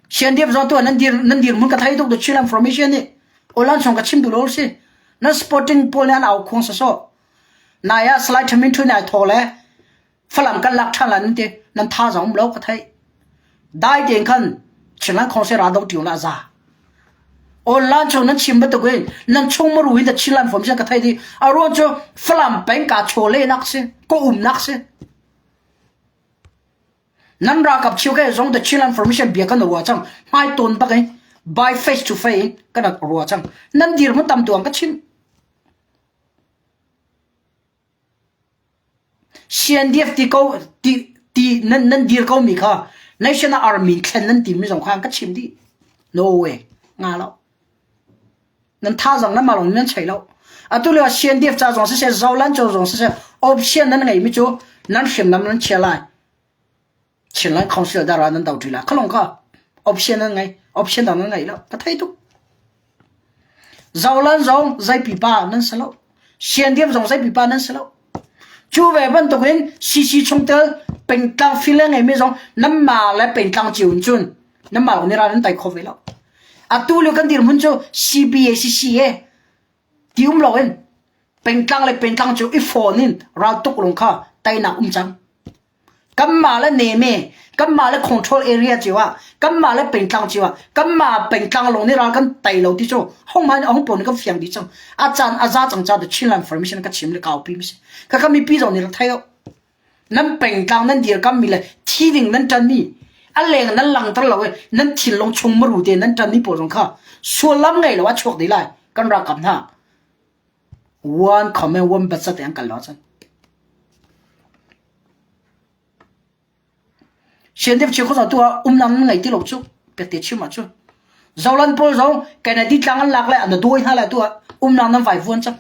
CNDF zong tu nan dir nan dirhmun ka thei tuk the Chin information nih Olan chung ka chim duh lo si. Nan sporting pawl nih an au khuang sawsawh. Nai ah Salai Thamin Thu nih ai thaw le Falam kan lak ṭhan lai nan ti nan tha zong um lo ka thei. Dai tein khan Chinland Council ra do ṭiu la za. Online chung nan chim bantuk in nan chung maru in the Chinland formation ka thei di. A ruang cu Falam peng ka chaw le nak si, ko um nak si. Nan ralkap cheu ke zong the Chinland Formation bia kan ruah cang. Hmai tawn bak in by face to face kan ruah cang. Nan dir mun tam tuang ka chim. CNDF ti ko ti ti nan nan dir ko mi kha National Army thlen nan ti mi zong kha ka chim dih. No way. Nga lo. Nan thazaang nan mah lawng nan chei lo. Atu lio CNDF ca zong siseh, Zoland ca zong siseh, option nan ngei mi cu nan hriamnam nan chia lai. Chinland Council dara nan do ṭi lai. Khalong kha option nan ngei, option dang nan ngei lo. Ka thei tuk. Zoland zong zei pipa nan si lo. CNDF zong zei pipa nan si lo. Cu ve bantukin CC chungtel pengtlang file ngeimi zong nanmah le pengtlang cio in cun nanmah lawng nih ral nan tei kho ve lo. Atu lio kan dirhmun cu CBA CCA ti um loin pengtlang le pengtlang cu i fawn in raltuk lung kha teinak um cang. Kanmah le neme, kanmah le control area cio ah, kanmah le pengtlang cio ah, kanmah pengtlang lawng nih ral kan tei lo ti cu hong hmai hong pawl nih kan fiang dih cang. A caan a za cang ca the Chinland Formation ka chim le kaupi mi si. Ka ka mipi zong nih rak thei lo. Nan pengtlang nan dirkam mi le thi ding nan ṭan mi a leng nan langter lo i nan thinlung chung maru te nan ṭan mi pawl zong kha sullam ngei lo a chuak dih lai kan ralkap hna. One comment one bat te an kal lo cun. Siandep chia khuasa tu ah umnang ngei ti lo cu pekte chim ah cun. Zolan pawl zong Kennedy tlang an lak le an dawi hna le tu ah umnang nan vai vuan cang.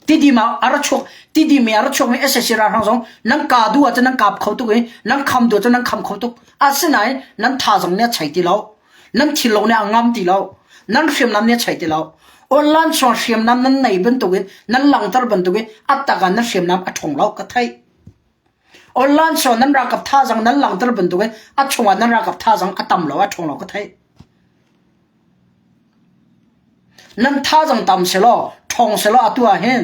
Tidim ah a ra chuak tidim i a ra chuakmi SAC ralhrang zong nan ka duh ahcun nan kap kho tuk i nan kham duh ahcun nan kham kho tuk. Asinain nan thazang nih a chei ti lo. Nan thinlung nih a ngam ti lo. Nan hriamnam nih a chei ti lo. Online chuang hriamnam nan nei bantukin nan langhter bantukin a tak ah nan hriamnam a ṭhawng lo ka theih. Online chuang nan ralkap thazang nan langhter bantukin a chungah nan ralkap thazang a tam lo a ṭhawng lo ka theih. Nan thazang tam selaw, ṭhawng selaw atu ah hin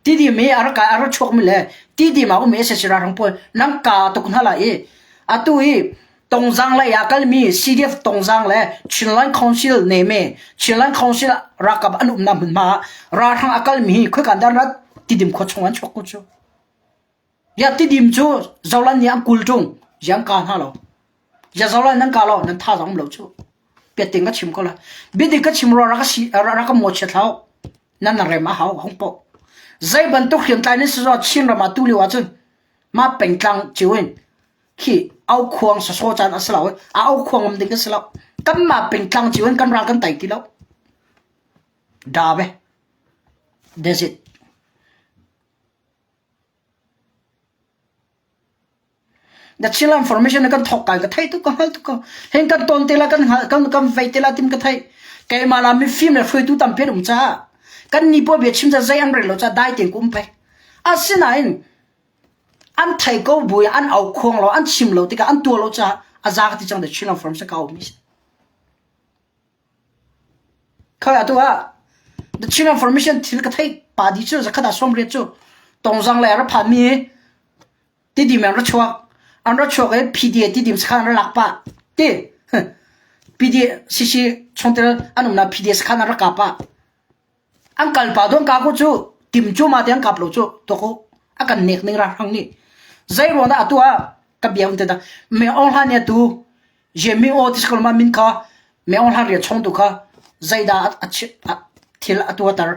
tidim i a rak a ra chuakmi le tidim ah ummi sac ralhrang pawl nan kaa tuk hna lai i atu i Tongzang lei ah kalmi CDF Tongzang le Chinland Council neme Chinland Council ralkap an umnak hmunhma ah ralhrang a kalmi hi khoikan dah rat tidim khua chung an chuak ko cu. Ya tidim cu Zolan nih an kul ṭung yang ka hna lo. Ya Zolan nan ka lo nan tha zong um lo cu. Piating ka chim ko la. Biadik ka chim ro rak si rak ka mo chia thlau. Nan rem a hau hong po. Zei bantuk hriamtlai nan si zo Chin ram ah tu lio ahcun ma pengtlang cio in khi au khuang sasaw caan a si lo a au khuang um ding a si lo kanmah pengtlang cio in kan ral kan tai ti lo da ve that's it The Chinland Formation kan thok kai ka thei tuk ka hngal tuk ko hen kan ton te la kan hngal kan kan vei te la tim ka thei keimah la mifim le hruaitu tampi an um caah kan ni pawl bia chim ca zei an rel lo ca dai tein ka um pei asinain An thei ko bu i an au khuang lo, an chim lo tikah an tuah lo caah a za ka ti cang the Chinland Forum sa ka umi si. Khoi atu ah the Chinland Formation thil ka thei pa di cu zakhat ah 80 cu tongzang le ra phan mi tidim an ra chuak an ra chuak i PDA tidim sakhan an ra lak pa ti PDA CC chungtel an umna PDA sakhan an ra kap pa An kal pah dawn ka ku cu tim cu ma te an kap lo cu tuak u a kan nek ning ralhrang nih zei ruang dah atu ah ka bia um te dah me Aung Hla nih atu je mi aw ti sakal ma min kha me Aung Hla rian chong tu kha zeidah a thil a tuater.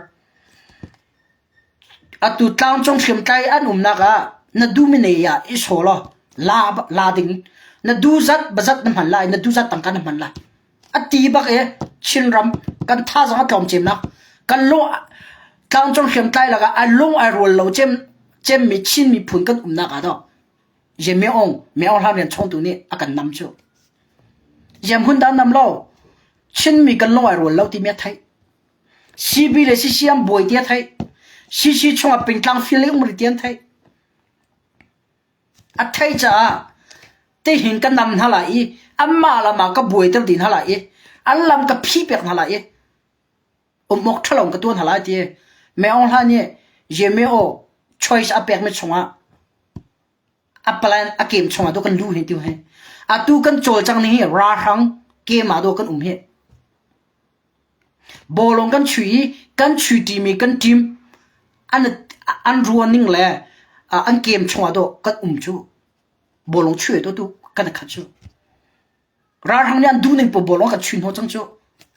Atu tlangcung hriamtlai an umnak ah na duhmi nei ah i saw law la la ding na duh zat bazat na hman lai na duh zat tangka na hman lai. A ti bak i Chinram kan thazaang a tlawm cemnak kan lung tlangcung hriamtlai lakah a lung ai rual lo cem cemmi Chin miphun kan umnak ah daw Ye Myo Myo Hla rian chawngtu nih a kan nam cu. Yem hun dah nam lo Chinmi kan lung ai rual lo timi a theih. CB le CC an buai ti a theih. CC chungah pingtlang fil le um ri ti an theih. A theih caah tihin ka nam hna lai i anmah lam ah ka buaiter dih hna lai i an lam ka phi pek hna lai i um awk ṭhalo ka tuah hna lai ti Mei Aung Hla nih Yemeo choice a pekmi chungah a plan a kem chungah dawh kan lu hi tu hi atu kan cawlcang ning hi ralhrang kem ah dawh kan um hi Bawlung kan chuih i kan chuihṭimi kan team an an ruahning le an kem chungah dawh kan um cu bawlung chuih tu kan i khat cu. Ralhrang nih an duhning paoh bawlung a kan chuih hnawh cang cu.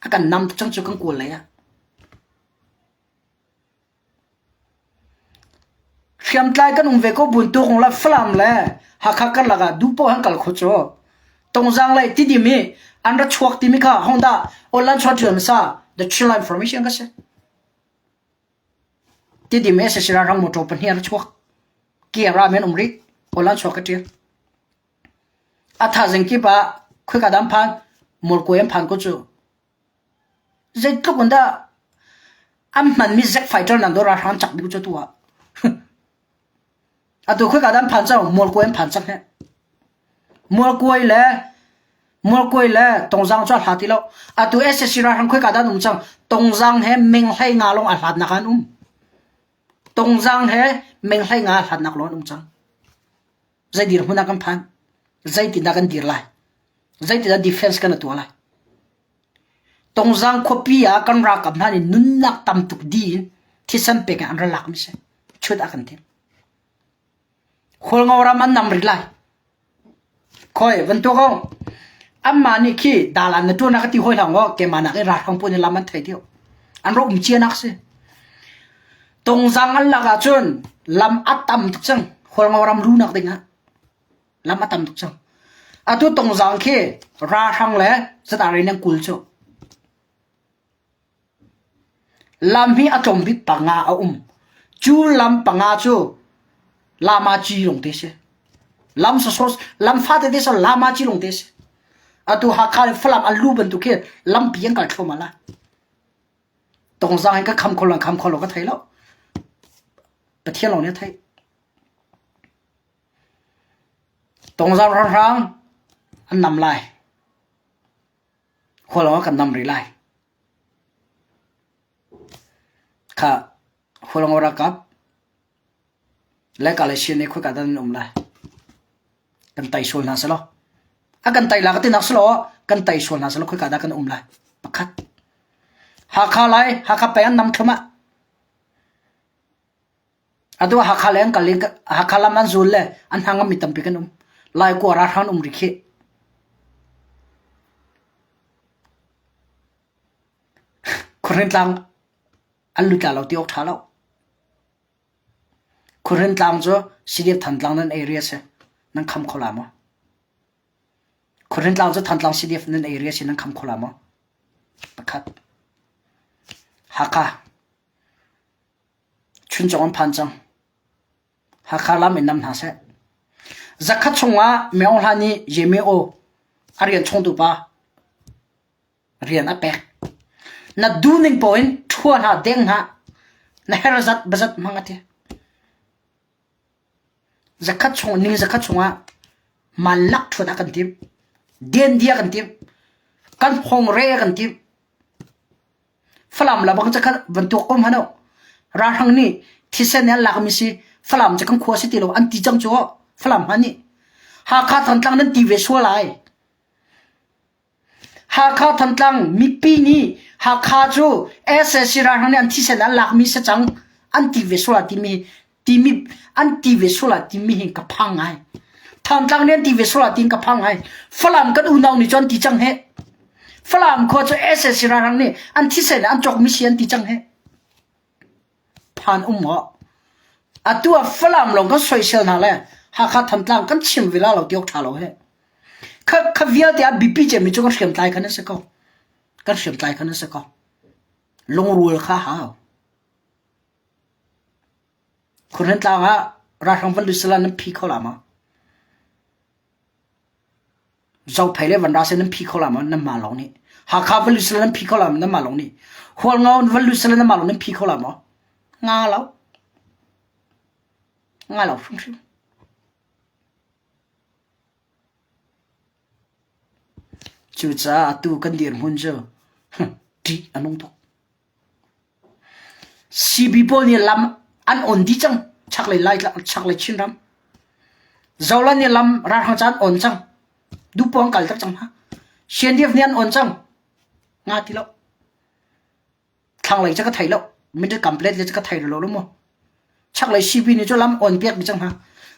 A kan nam cang cu kan kawl lei ah. Hriamtlai kan um ve ko buntuk le Falam le Hakha karlak ah duh paoh an kal kho cu. Tongzang le Tidim i an ra chuak timi kha Honda online chuah ṭial hmasa the Chinland information ka si. Tidim SSC ralhrang motor pahnih an ra chuak. Kia ra men um rih. Online chuak ka ṭial. A thazing kip ah khuika dam phan Murkuai an phan ko cu. Zeitluk in dah an hmanmi Zack fighter nan do ralhrang cak ding cu tu ah. Atu khoika dah an phan cang Mualkuai an phan cang he. Mualkuai le Mualkuai le Tongzang cu a hlat ti lo. Atu SSC ralhrang khoika dah an um cang Tongzang he meng hlei nga lawng a hlatnak ah an um. Tongzang he meng hlei nga a hlatnak lawng an um cang. Zei dirhmun ah kan phan? Zeitindah kan dir lai? Zeitindah defense kan tuah lai? Tongzang khuapi ah kan ralkap hna nih nunnak tam tuk di in thisen pek in an ra lak mi si. Chut a kan timh. Khualngo ram an nam rih lai. Khoi van tuak ong. Amma nih khi dalan na tuan ka ti hoi hlang o keimah nak i ralhrang pawl nih lam an thei deuh. An ro um cia nak si. Tongzang an lak ahcun lam a tam tuk cang. Hualngo ram lunak ding ah lam a tam tuk cang. Atu Tongzang khi ralhrang le zatari nan kul cu. Lam hi a tlawm bik panga a um. Cu lam panga cu lama ci lawng te si. Lam sawsawh lam fate te so lama ci lawng te si. Atu Hakha le Falam an lu bantuk khi lampi an kal thluahmah lai. Tongzang in ka kham kho lo kham kho lo ka thei lo. Pathian lawng nih a theih. Tongzang ralhrang an nam lai. Khua lawng ah kan nam rih lai. Kha Hualngo ralkap le Kalasin nih khoika dah nan um lai? Kan tai sual hna selaw. A kan tai la ka tinak selaw kan tai sual hna selaw khoika dah kan um lai? Pakhat. Hakha lai, Hakha peng an nam thluahmah. Atu Hakha le an kal i Hakha lam an zul le an hna mi tampi kan um. Laikua ralhrang um rih khih. Khuahrintlang an lut la lo ti awk ṭha lo. Khuahrintlang cu CDF Thantlang nan area si. Nan kham kho la maw? Khuahrintlang cu Thantlang CDF nan area si nan kham kho la maw? Pakhat. Hakha. Chuncung an phan cang. Hakha lam in nam hna seh. Zakhat chungah Myo Hla nih Yemeo a rian chungtu pa rian a pek. Na duhning paoh in ṭhua hna deng hna na her zat bazat hmang a ti. Zakhat chung ning zakhat chungah malak ṭhuat a kan tim. Den dia kan tim. Kan hong re kan tim. Falam la bang cakhat bantuk um hano. Ralhrang nih thisen an lakmi si Falam cu kan khua si ti lo an ti cang cu Falam hma nih. Hakha Thantlang nan ti ve sual lai. Hakha Thantlang mipi nih Hakha cu SSC ralhrang nih an thisen an lakmi si cang an ti ve sual timi timi an ti ve sual ah timi hi ka phang ngai. Thantlang nih an ti ve sual ah tiin ka phang ngai. Falam kan unau nih cun ti cang he. Falam khua cu SSC ralhrang nih an thisen an cawkmi si an ti cang he. Phan um maw? Atu ah Falam lawng kan soisel hna le Hakha Thantlang kan chim vila lo ti awk ṭha lo he. Kha kha vialte ah biapi cemmi cu kan hriamtlai khan an si ko. Kan hriamtlai khan an si ko. Lungrual kha hau. Khurhen tlang ah ralhrang van lut sala nan phi kho la ma? Zophei le Vanra sin nan phi kho la maw nanmah lawng nih? Hakha van lut sila nan phi kho la maw nanmah lawng nih? Hualngo van lut sila nanmah lawng nan phi kho la maw? Nga lo. Nga lo hrimhrim. Cucaah atu kan dirhmun cu ṭih a nung tuk. CB pawl nih lam an on dih cang chaklei Lai chaklei Chinram. Zoland nih lam ralhrang ca an on cang. Duhpoh an kal tak cang hna. CNDF nih an on cang. Nga ti lo. Thlanglei cu ka thei lo. Middle complete le cu ka thei lo lo mu. Chaklei CB nih cu lam on piak mi cang hna.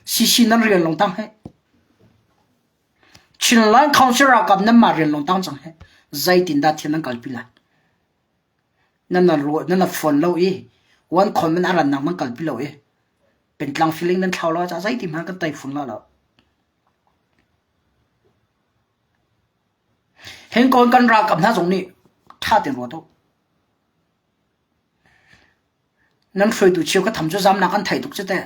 CC nan rian long tang he. Chinland Council ralkap nan mah rian long tang cang he. Zeitin dah thil nan kalpi lai? Nan na fawn lo i one khon a rannak nan kalpi lo i pentlang feeling nan thlau lo caah zeiti hmanh kan tei fun la lo. Hengkawn kan ralkap hna zong nih ṭha tein ruat u. Nan hruaitu cheu ka tham cu zamnak an thei tuk cu teh.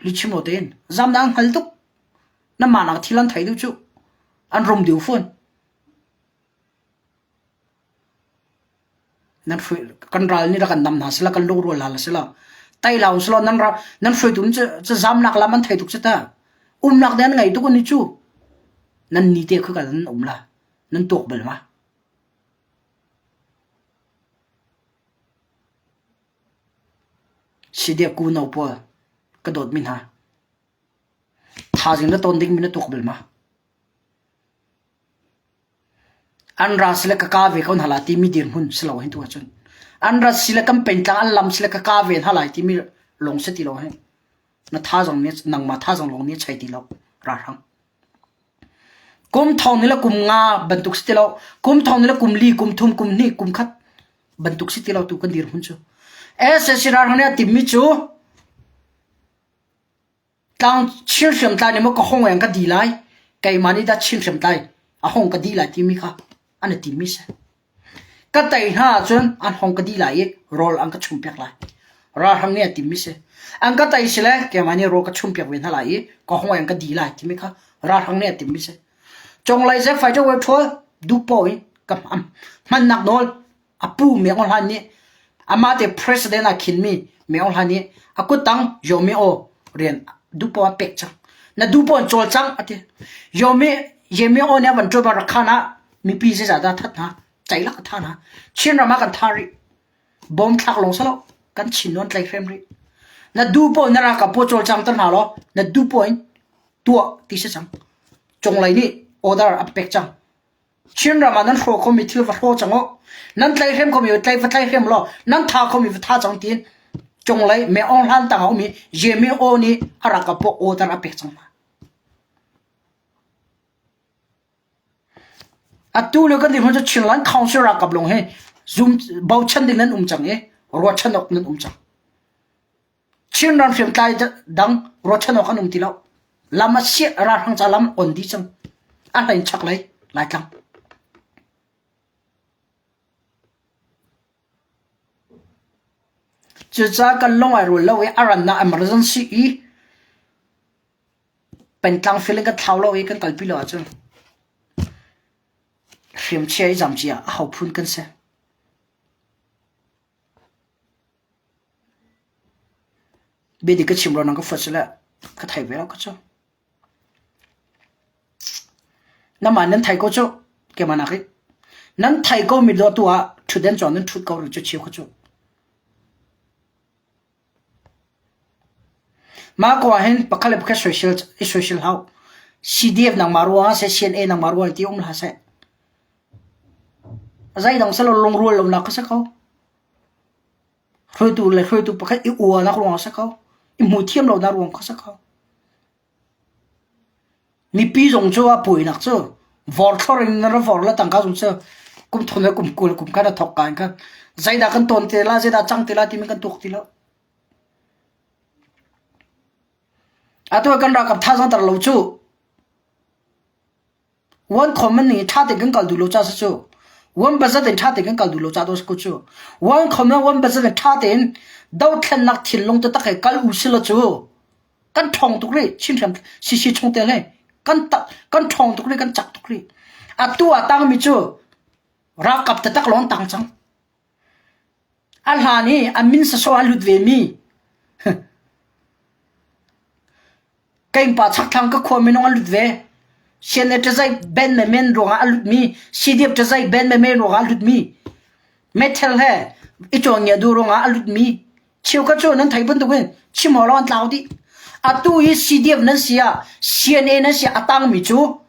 Lichim lo tein zamnak an hngal tuk. Nan mah nak thil an thei deuh cu. An rum deuh fawn. Nan hruai kan ral nih rak kan nam hna sila kan lungrual hna sila tai lau sila nan ra nan hruaitu cu cu zamnak lam an thei tuk cu ta umnak de an ngei tuk ani cu nan ni te khu ka nan um la nan tuak bal ma Sidia ku no pawl ka dawt mi hna thazing na ton ding mi na tuak bal ma An ra sile ka ka ve ko hna lai timi dirhmun si lo hin tu ahcun. An rat sile kan pengtlang an lam sile ka ka ve hna lai timi lawng si ti lo hin. Na thazaang nih nangmah thazaang lawng nih chei ti lo ralhrang. Kum thong ni le kum nga bantuk si ti lo. Kum thong ni le kum li, kum thum, kum hnih, kum khat bantuk si ti lo tu kan dirhmun cu. SSC ralhrang nih a timmi cu Tlang Chin hriamtlai nih maw ka hong eng ka di lai, keimah nih dah Chin hriamtlai a hong ka di lai timi kha an i timmi si. Ka tei hna ahcun an hong ka di lai i rawl an ka chumpiak lai. Ralhrang nih a timmi si. An ka tei si le keimah nih rawl ka chumpiak ve hna lai i ka hong eng ka di lai timi kha ralhrang nih a timmi si. Conglei ze fighter web ṭhawl duhpoh in ka hmannak nawl A pu Myo Hlan nih amah te president ah khinmi Myo Hlan nih a kuttang Yaw Mi Oo rian duhpoh a pek cang. Na duhpoh in cawlcang a ti. Yaw Mi Ye Mi Oo nih a van ṭuan Rakhan ah mipi zeizah dah that hna ceilak a tha hna. Chin ram ah kan tha rih. Bom thlak lawng si lo kan Chin nawn tlai hrem rih. Na duhpoh na ralkap pawl cawlcang ter hna law na duhpoh in tuah ti si cang. Cunglei nih order a pek cang. Chinram ah nan hrawh khomi thil va hraw cang u. Nan tlaihrem khomi va tlai va tlaihrem law nan tha khomi va tha cang tiin cunglei Me Aung Hlan tang ah ummi Jimmy O nih a ralkap pawl order a pek cang hna. Atu lio kan dirhmun cu Chinland Council ralkap lawng hi zum bochan ding nan um cang i ruahchan awk nan um cang. Chinram hriamtlai dang ruahchan awk an um ti lo. Lam a siah ralhrang ca lam on dih cang. A hlei in chaklei Laitlang. Cucaah kan lung ai rual lo i a rannak emergency i pengtlang feeling kan thlau lo i kan kalpi lo ahcun hriamchia i zamcia a ho phun kan si. Biadik ka chim lo nang ka fuat sile ka thei ve lo ka cu. Namah nan thei ko cu keimah nak i nan thei ko mi dawh tu ah ṭhutden cawng nan ṭhut ko rih cu cheu kha cu. Mah ko ah hin pakhat le pakhat soisel i soisel hau. CDF nangmah ruangah seh CNA nangmah ruangah ti um hlah seh. Zeidang selaw lungrual lonak kha si ko. Hruaitu le hruaitu pakhat i uanak ruang a si ko. I hmu thiam lonak ruang kha si ko. Mipi zong cu a puainak cu vorthlor in na ra vor le tangka zong cu kum thum le kum 20 kum khan a thawk ka in khan zeidah kan tawn te la zeidah cang te la timi kan tuak ti lo. Atu ah kan ralkap thazaang tar lo cu. One common ning ṭha tein kan kal duh lo ca si cu. One budget in ṭha tein kan kal duh lo ca tu si ko cu. One common one budget in ṭha tein dothlennak thinlung taktak he kal u sila cu kan ṭhawng tuk rih Chin hriam CC chungtel he kan kan ṭhawng tuk rih kan cak tuk rih. Atu ah tangmi cu ralkap taktak lawng tang cang. A hlan i a min sasawh a lut vemi Keimpa chakthlang ka khua minung an lut ve. CNA ṭazai ben men ruangah a lutmi, CDF ṭazai ben men ruangah a lutmi, metal he i cawngia duh ruangah a lutmi, cheukhat cu nan thei bantukin chim awk lo an tlau dih. Atu hi CDF nan si ah, CNA nan si ah a tangmi cu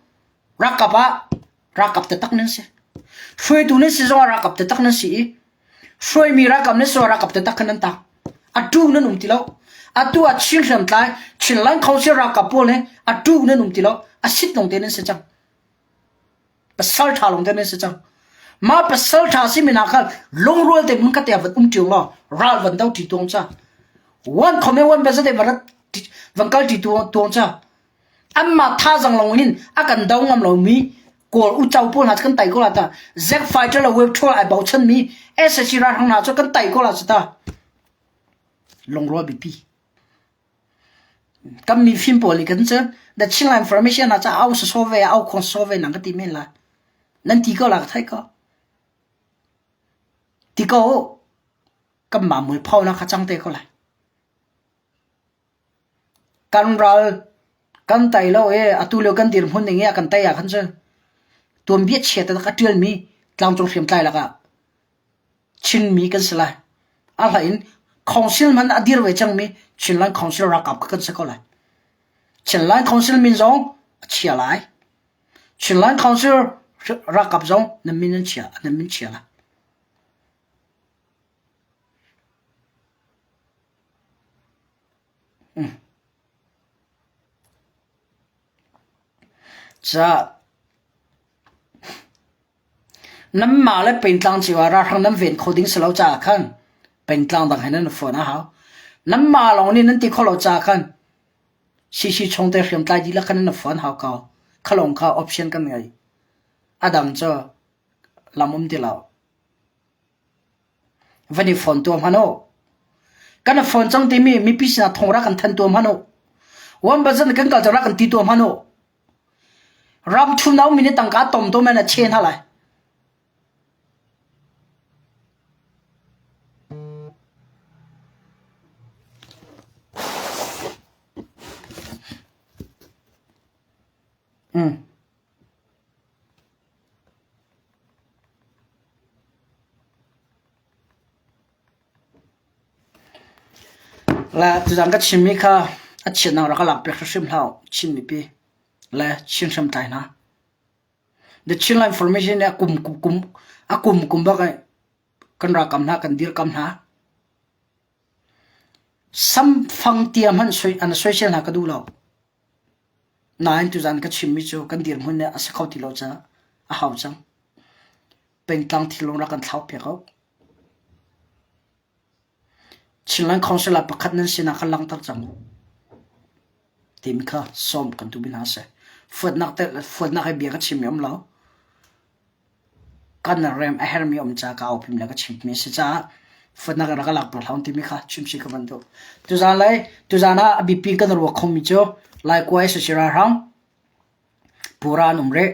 Ralkap ah ralkap taktak nan si. Hruaitu nan si zongah ralkap taktak nan si i hruaimi ralkap nan si zongah ralkap taktak kha nan tang. A tu nan um ti lo. Atu ah Chin hriamtlai, Chinland Council ralkap pawl he a tu nan um ti lo. A sit lawng te nan si cang. Pasal ṭha lawng te nan si cang. Mah pasal ṭha si mi hna kha lungrual te hmun khat te ah van um ṭi law ral van do ṭi tuang ca. Wan khom he wan bezate van rat van kal ṭi tuang ca. Anmah thazaang lawng in a kan do ngam lomi Kawl uco pawl hna cu kan tai ko la ta. Zack fighter le wave troll ai bochanmi SAC ralhrang hna cu kan tai ko la cu ta. Lungrual biapi. Kan mi fim pawl nih kan cu the Chinland Information hna ca au so ve au khong so ve nang ka ti men la. Nan ti ko la ka thai ko. Ti ko kan mah mui phau na kha cang te ko lai. Kan ral kan tei lo i atu lio kan dirhmun ning i a kan tei ah khan cun tuanbia chia taktak a ṭialmi tlangcung hriamtlai lakah Chinmi kan si lai. A hlei in Council hmanh a dir ve cangmi Chinland Council ralkap kha kan si ko lai. Chinland Council min zong a chia lai. Chinland Council ralkap zong nan min an chia, nan min chia lai. Nanmah le pengtlang cio ah ralhrang nan ven kho ding si lo caah khan pengtlang dang he nan i fonh a hau. Nanmah lawng nih nan ti khawh lo caah khan CC chungte hriamtlai dihlak khan nan i fonh hau ko. Kha lawng kha option kan ngei. A dang cu lam um ti lo. Van i fon tuah hmanh u. Kan i fon cang timi mipi sinah thong rak kan thanh tuah hmanh u. One bazan kan kal cang rak kan ti tuah hmanh u. Ram thum na ummi nih tangka tom tom in a che hna lai. Mm. Le tuzaan ka chimmi kha a chiatnak rak ka lakpiak hrimhrim hlah u, Chin mipi le Chin hriamtlai hna. The Chinland Formation nih a kum kum a kum kum bak in kan ralkap hna kan dirkam hna. Samfang tia hmanh soi an soisel hna ka duh lo. Nain tuzaan ka chimmi cu kan dirhmun nih a si kho ti lo caah a hau cang. Pengtlang thinlung rak kan thlaupiak u. Chinland Council ah pakhat nan sinak kha langhter cang u. Timi kha sawm kan duhmi hna a si. Fuatnak te fuatnak he bia ka chimmi um lo. Kan rem a hermi um ca ka aupim le ka chimmi a si caah fuatnak in rak ka lak hlah timi kha chimsi ka van duh. Tuzaan lai tuzaan ah a biapi kan ruak khomi cu Laikua SAC ralhrang Pura an um rih.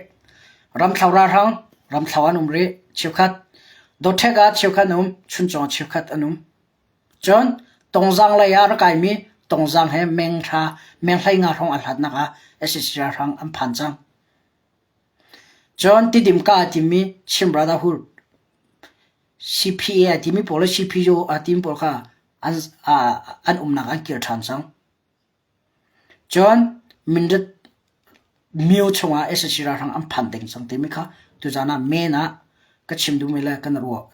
Ramthlo ralhrang Ramthlo an um rih cheukhat. Dawtthek ah cheukhat an um, Chuncung ah cheukhat an um. Cun Tongzang lei ah rak kaimi Tongzang he meng hra meng 15 hrawng a hlatnak ah SAC ralhrang an phan cang. Cun Tidim ka a timi Chin Brotherhood CPA a timi pawl le CPO a timi pawl kha an, an umnak an kir ṭhan cang. Cun Mindat myo chungah sac ralhrang an phan deng cang timi kha tuzaan ah men ah ka chim duhmi le kan ruah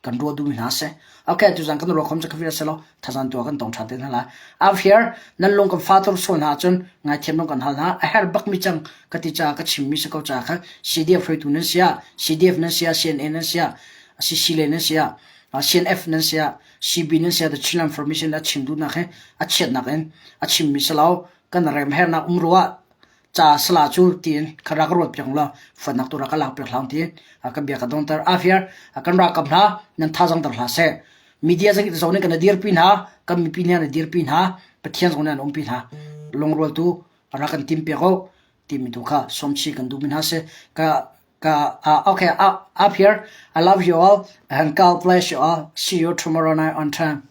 kan ruah duhmi hna si. Okay, tuzaan kan ruah khom cu ka fir selaw thazaan tu ah kan tong ṭhan te hna lai. Afir nan lung kan fa tur sual hna ahcun ngaithiam lung kan hal hna. A herh bakmi cang ka ti caah ka chimmi si ko caah kha CDF hruaitu nan si ah, CDF nan si ah, CNA nan si ah, CC le nan si ah, CNF nan si ah, CB nan si ah, The Chinland Formation a chim duhnak he a chiatnak in a chimmi si lo. Kan remhernak um rua ca sala cu tiin kha rak ruat piak law fonnak tu rak ka lak piak hlang tiin ka bia ka dongter. Afir kan ralkap hna nan thazang ter hlah seh. Media zong zong nih kan dirpi hna, kan mipi nih an dirpi hna, Pathian zong nih an umpi hna. Lungrual tu rak kan tim piak u timi tu kha sawmchi kan duhmi hna si. Ka ka uh, okay up, up here. I love you all and God bless you all. See you tomorrow night on time.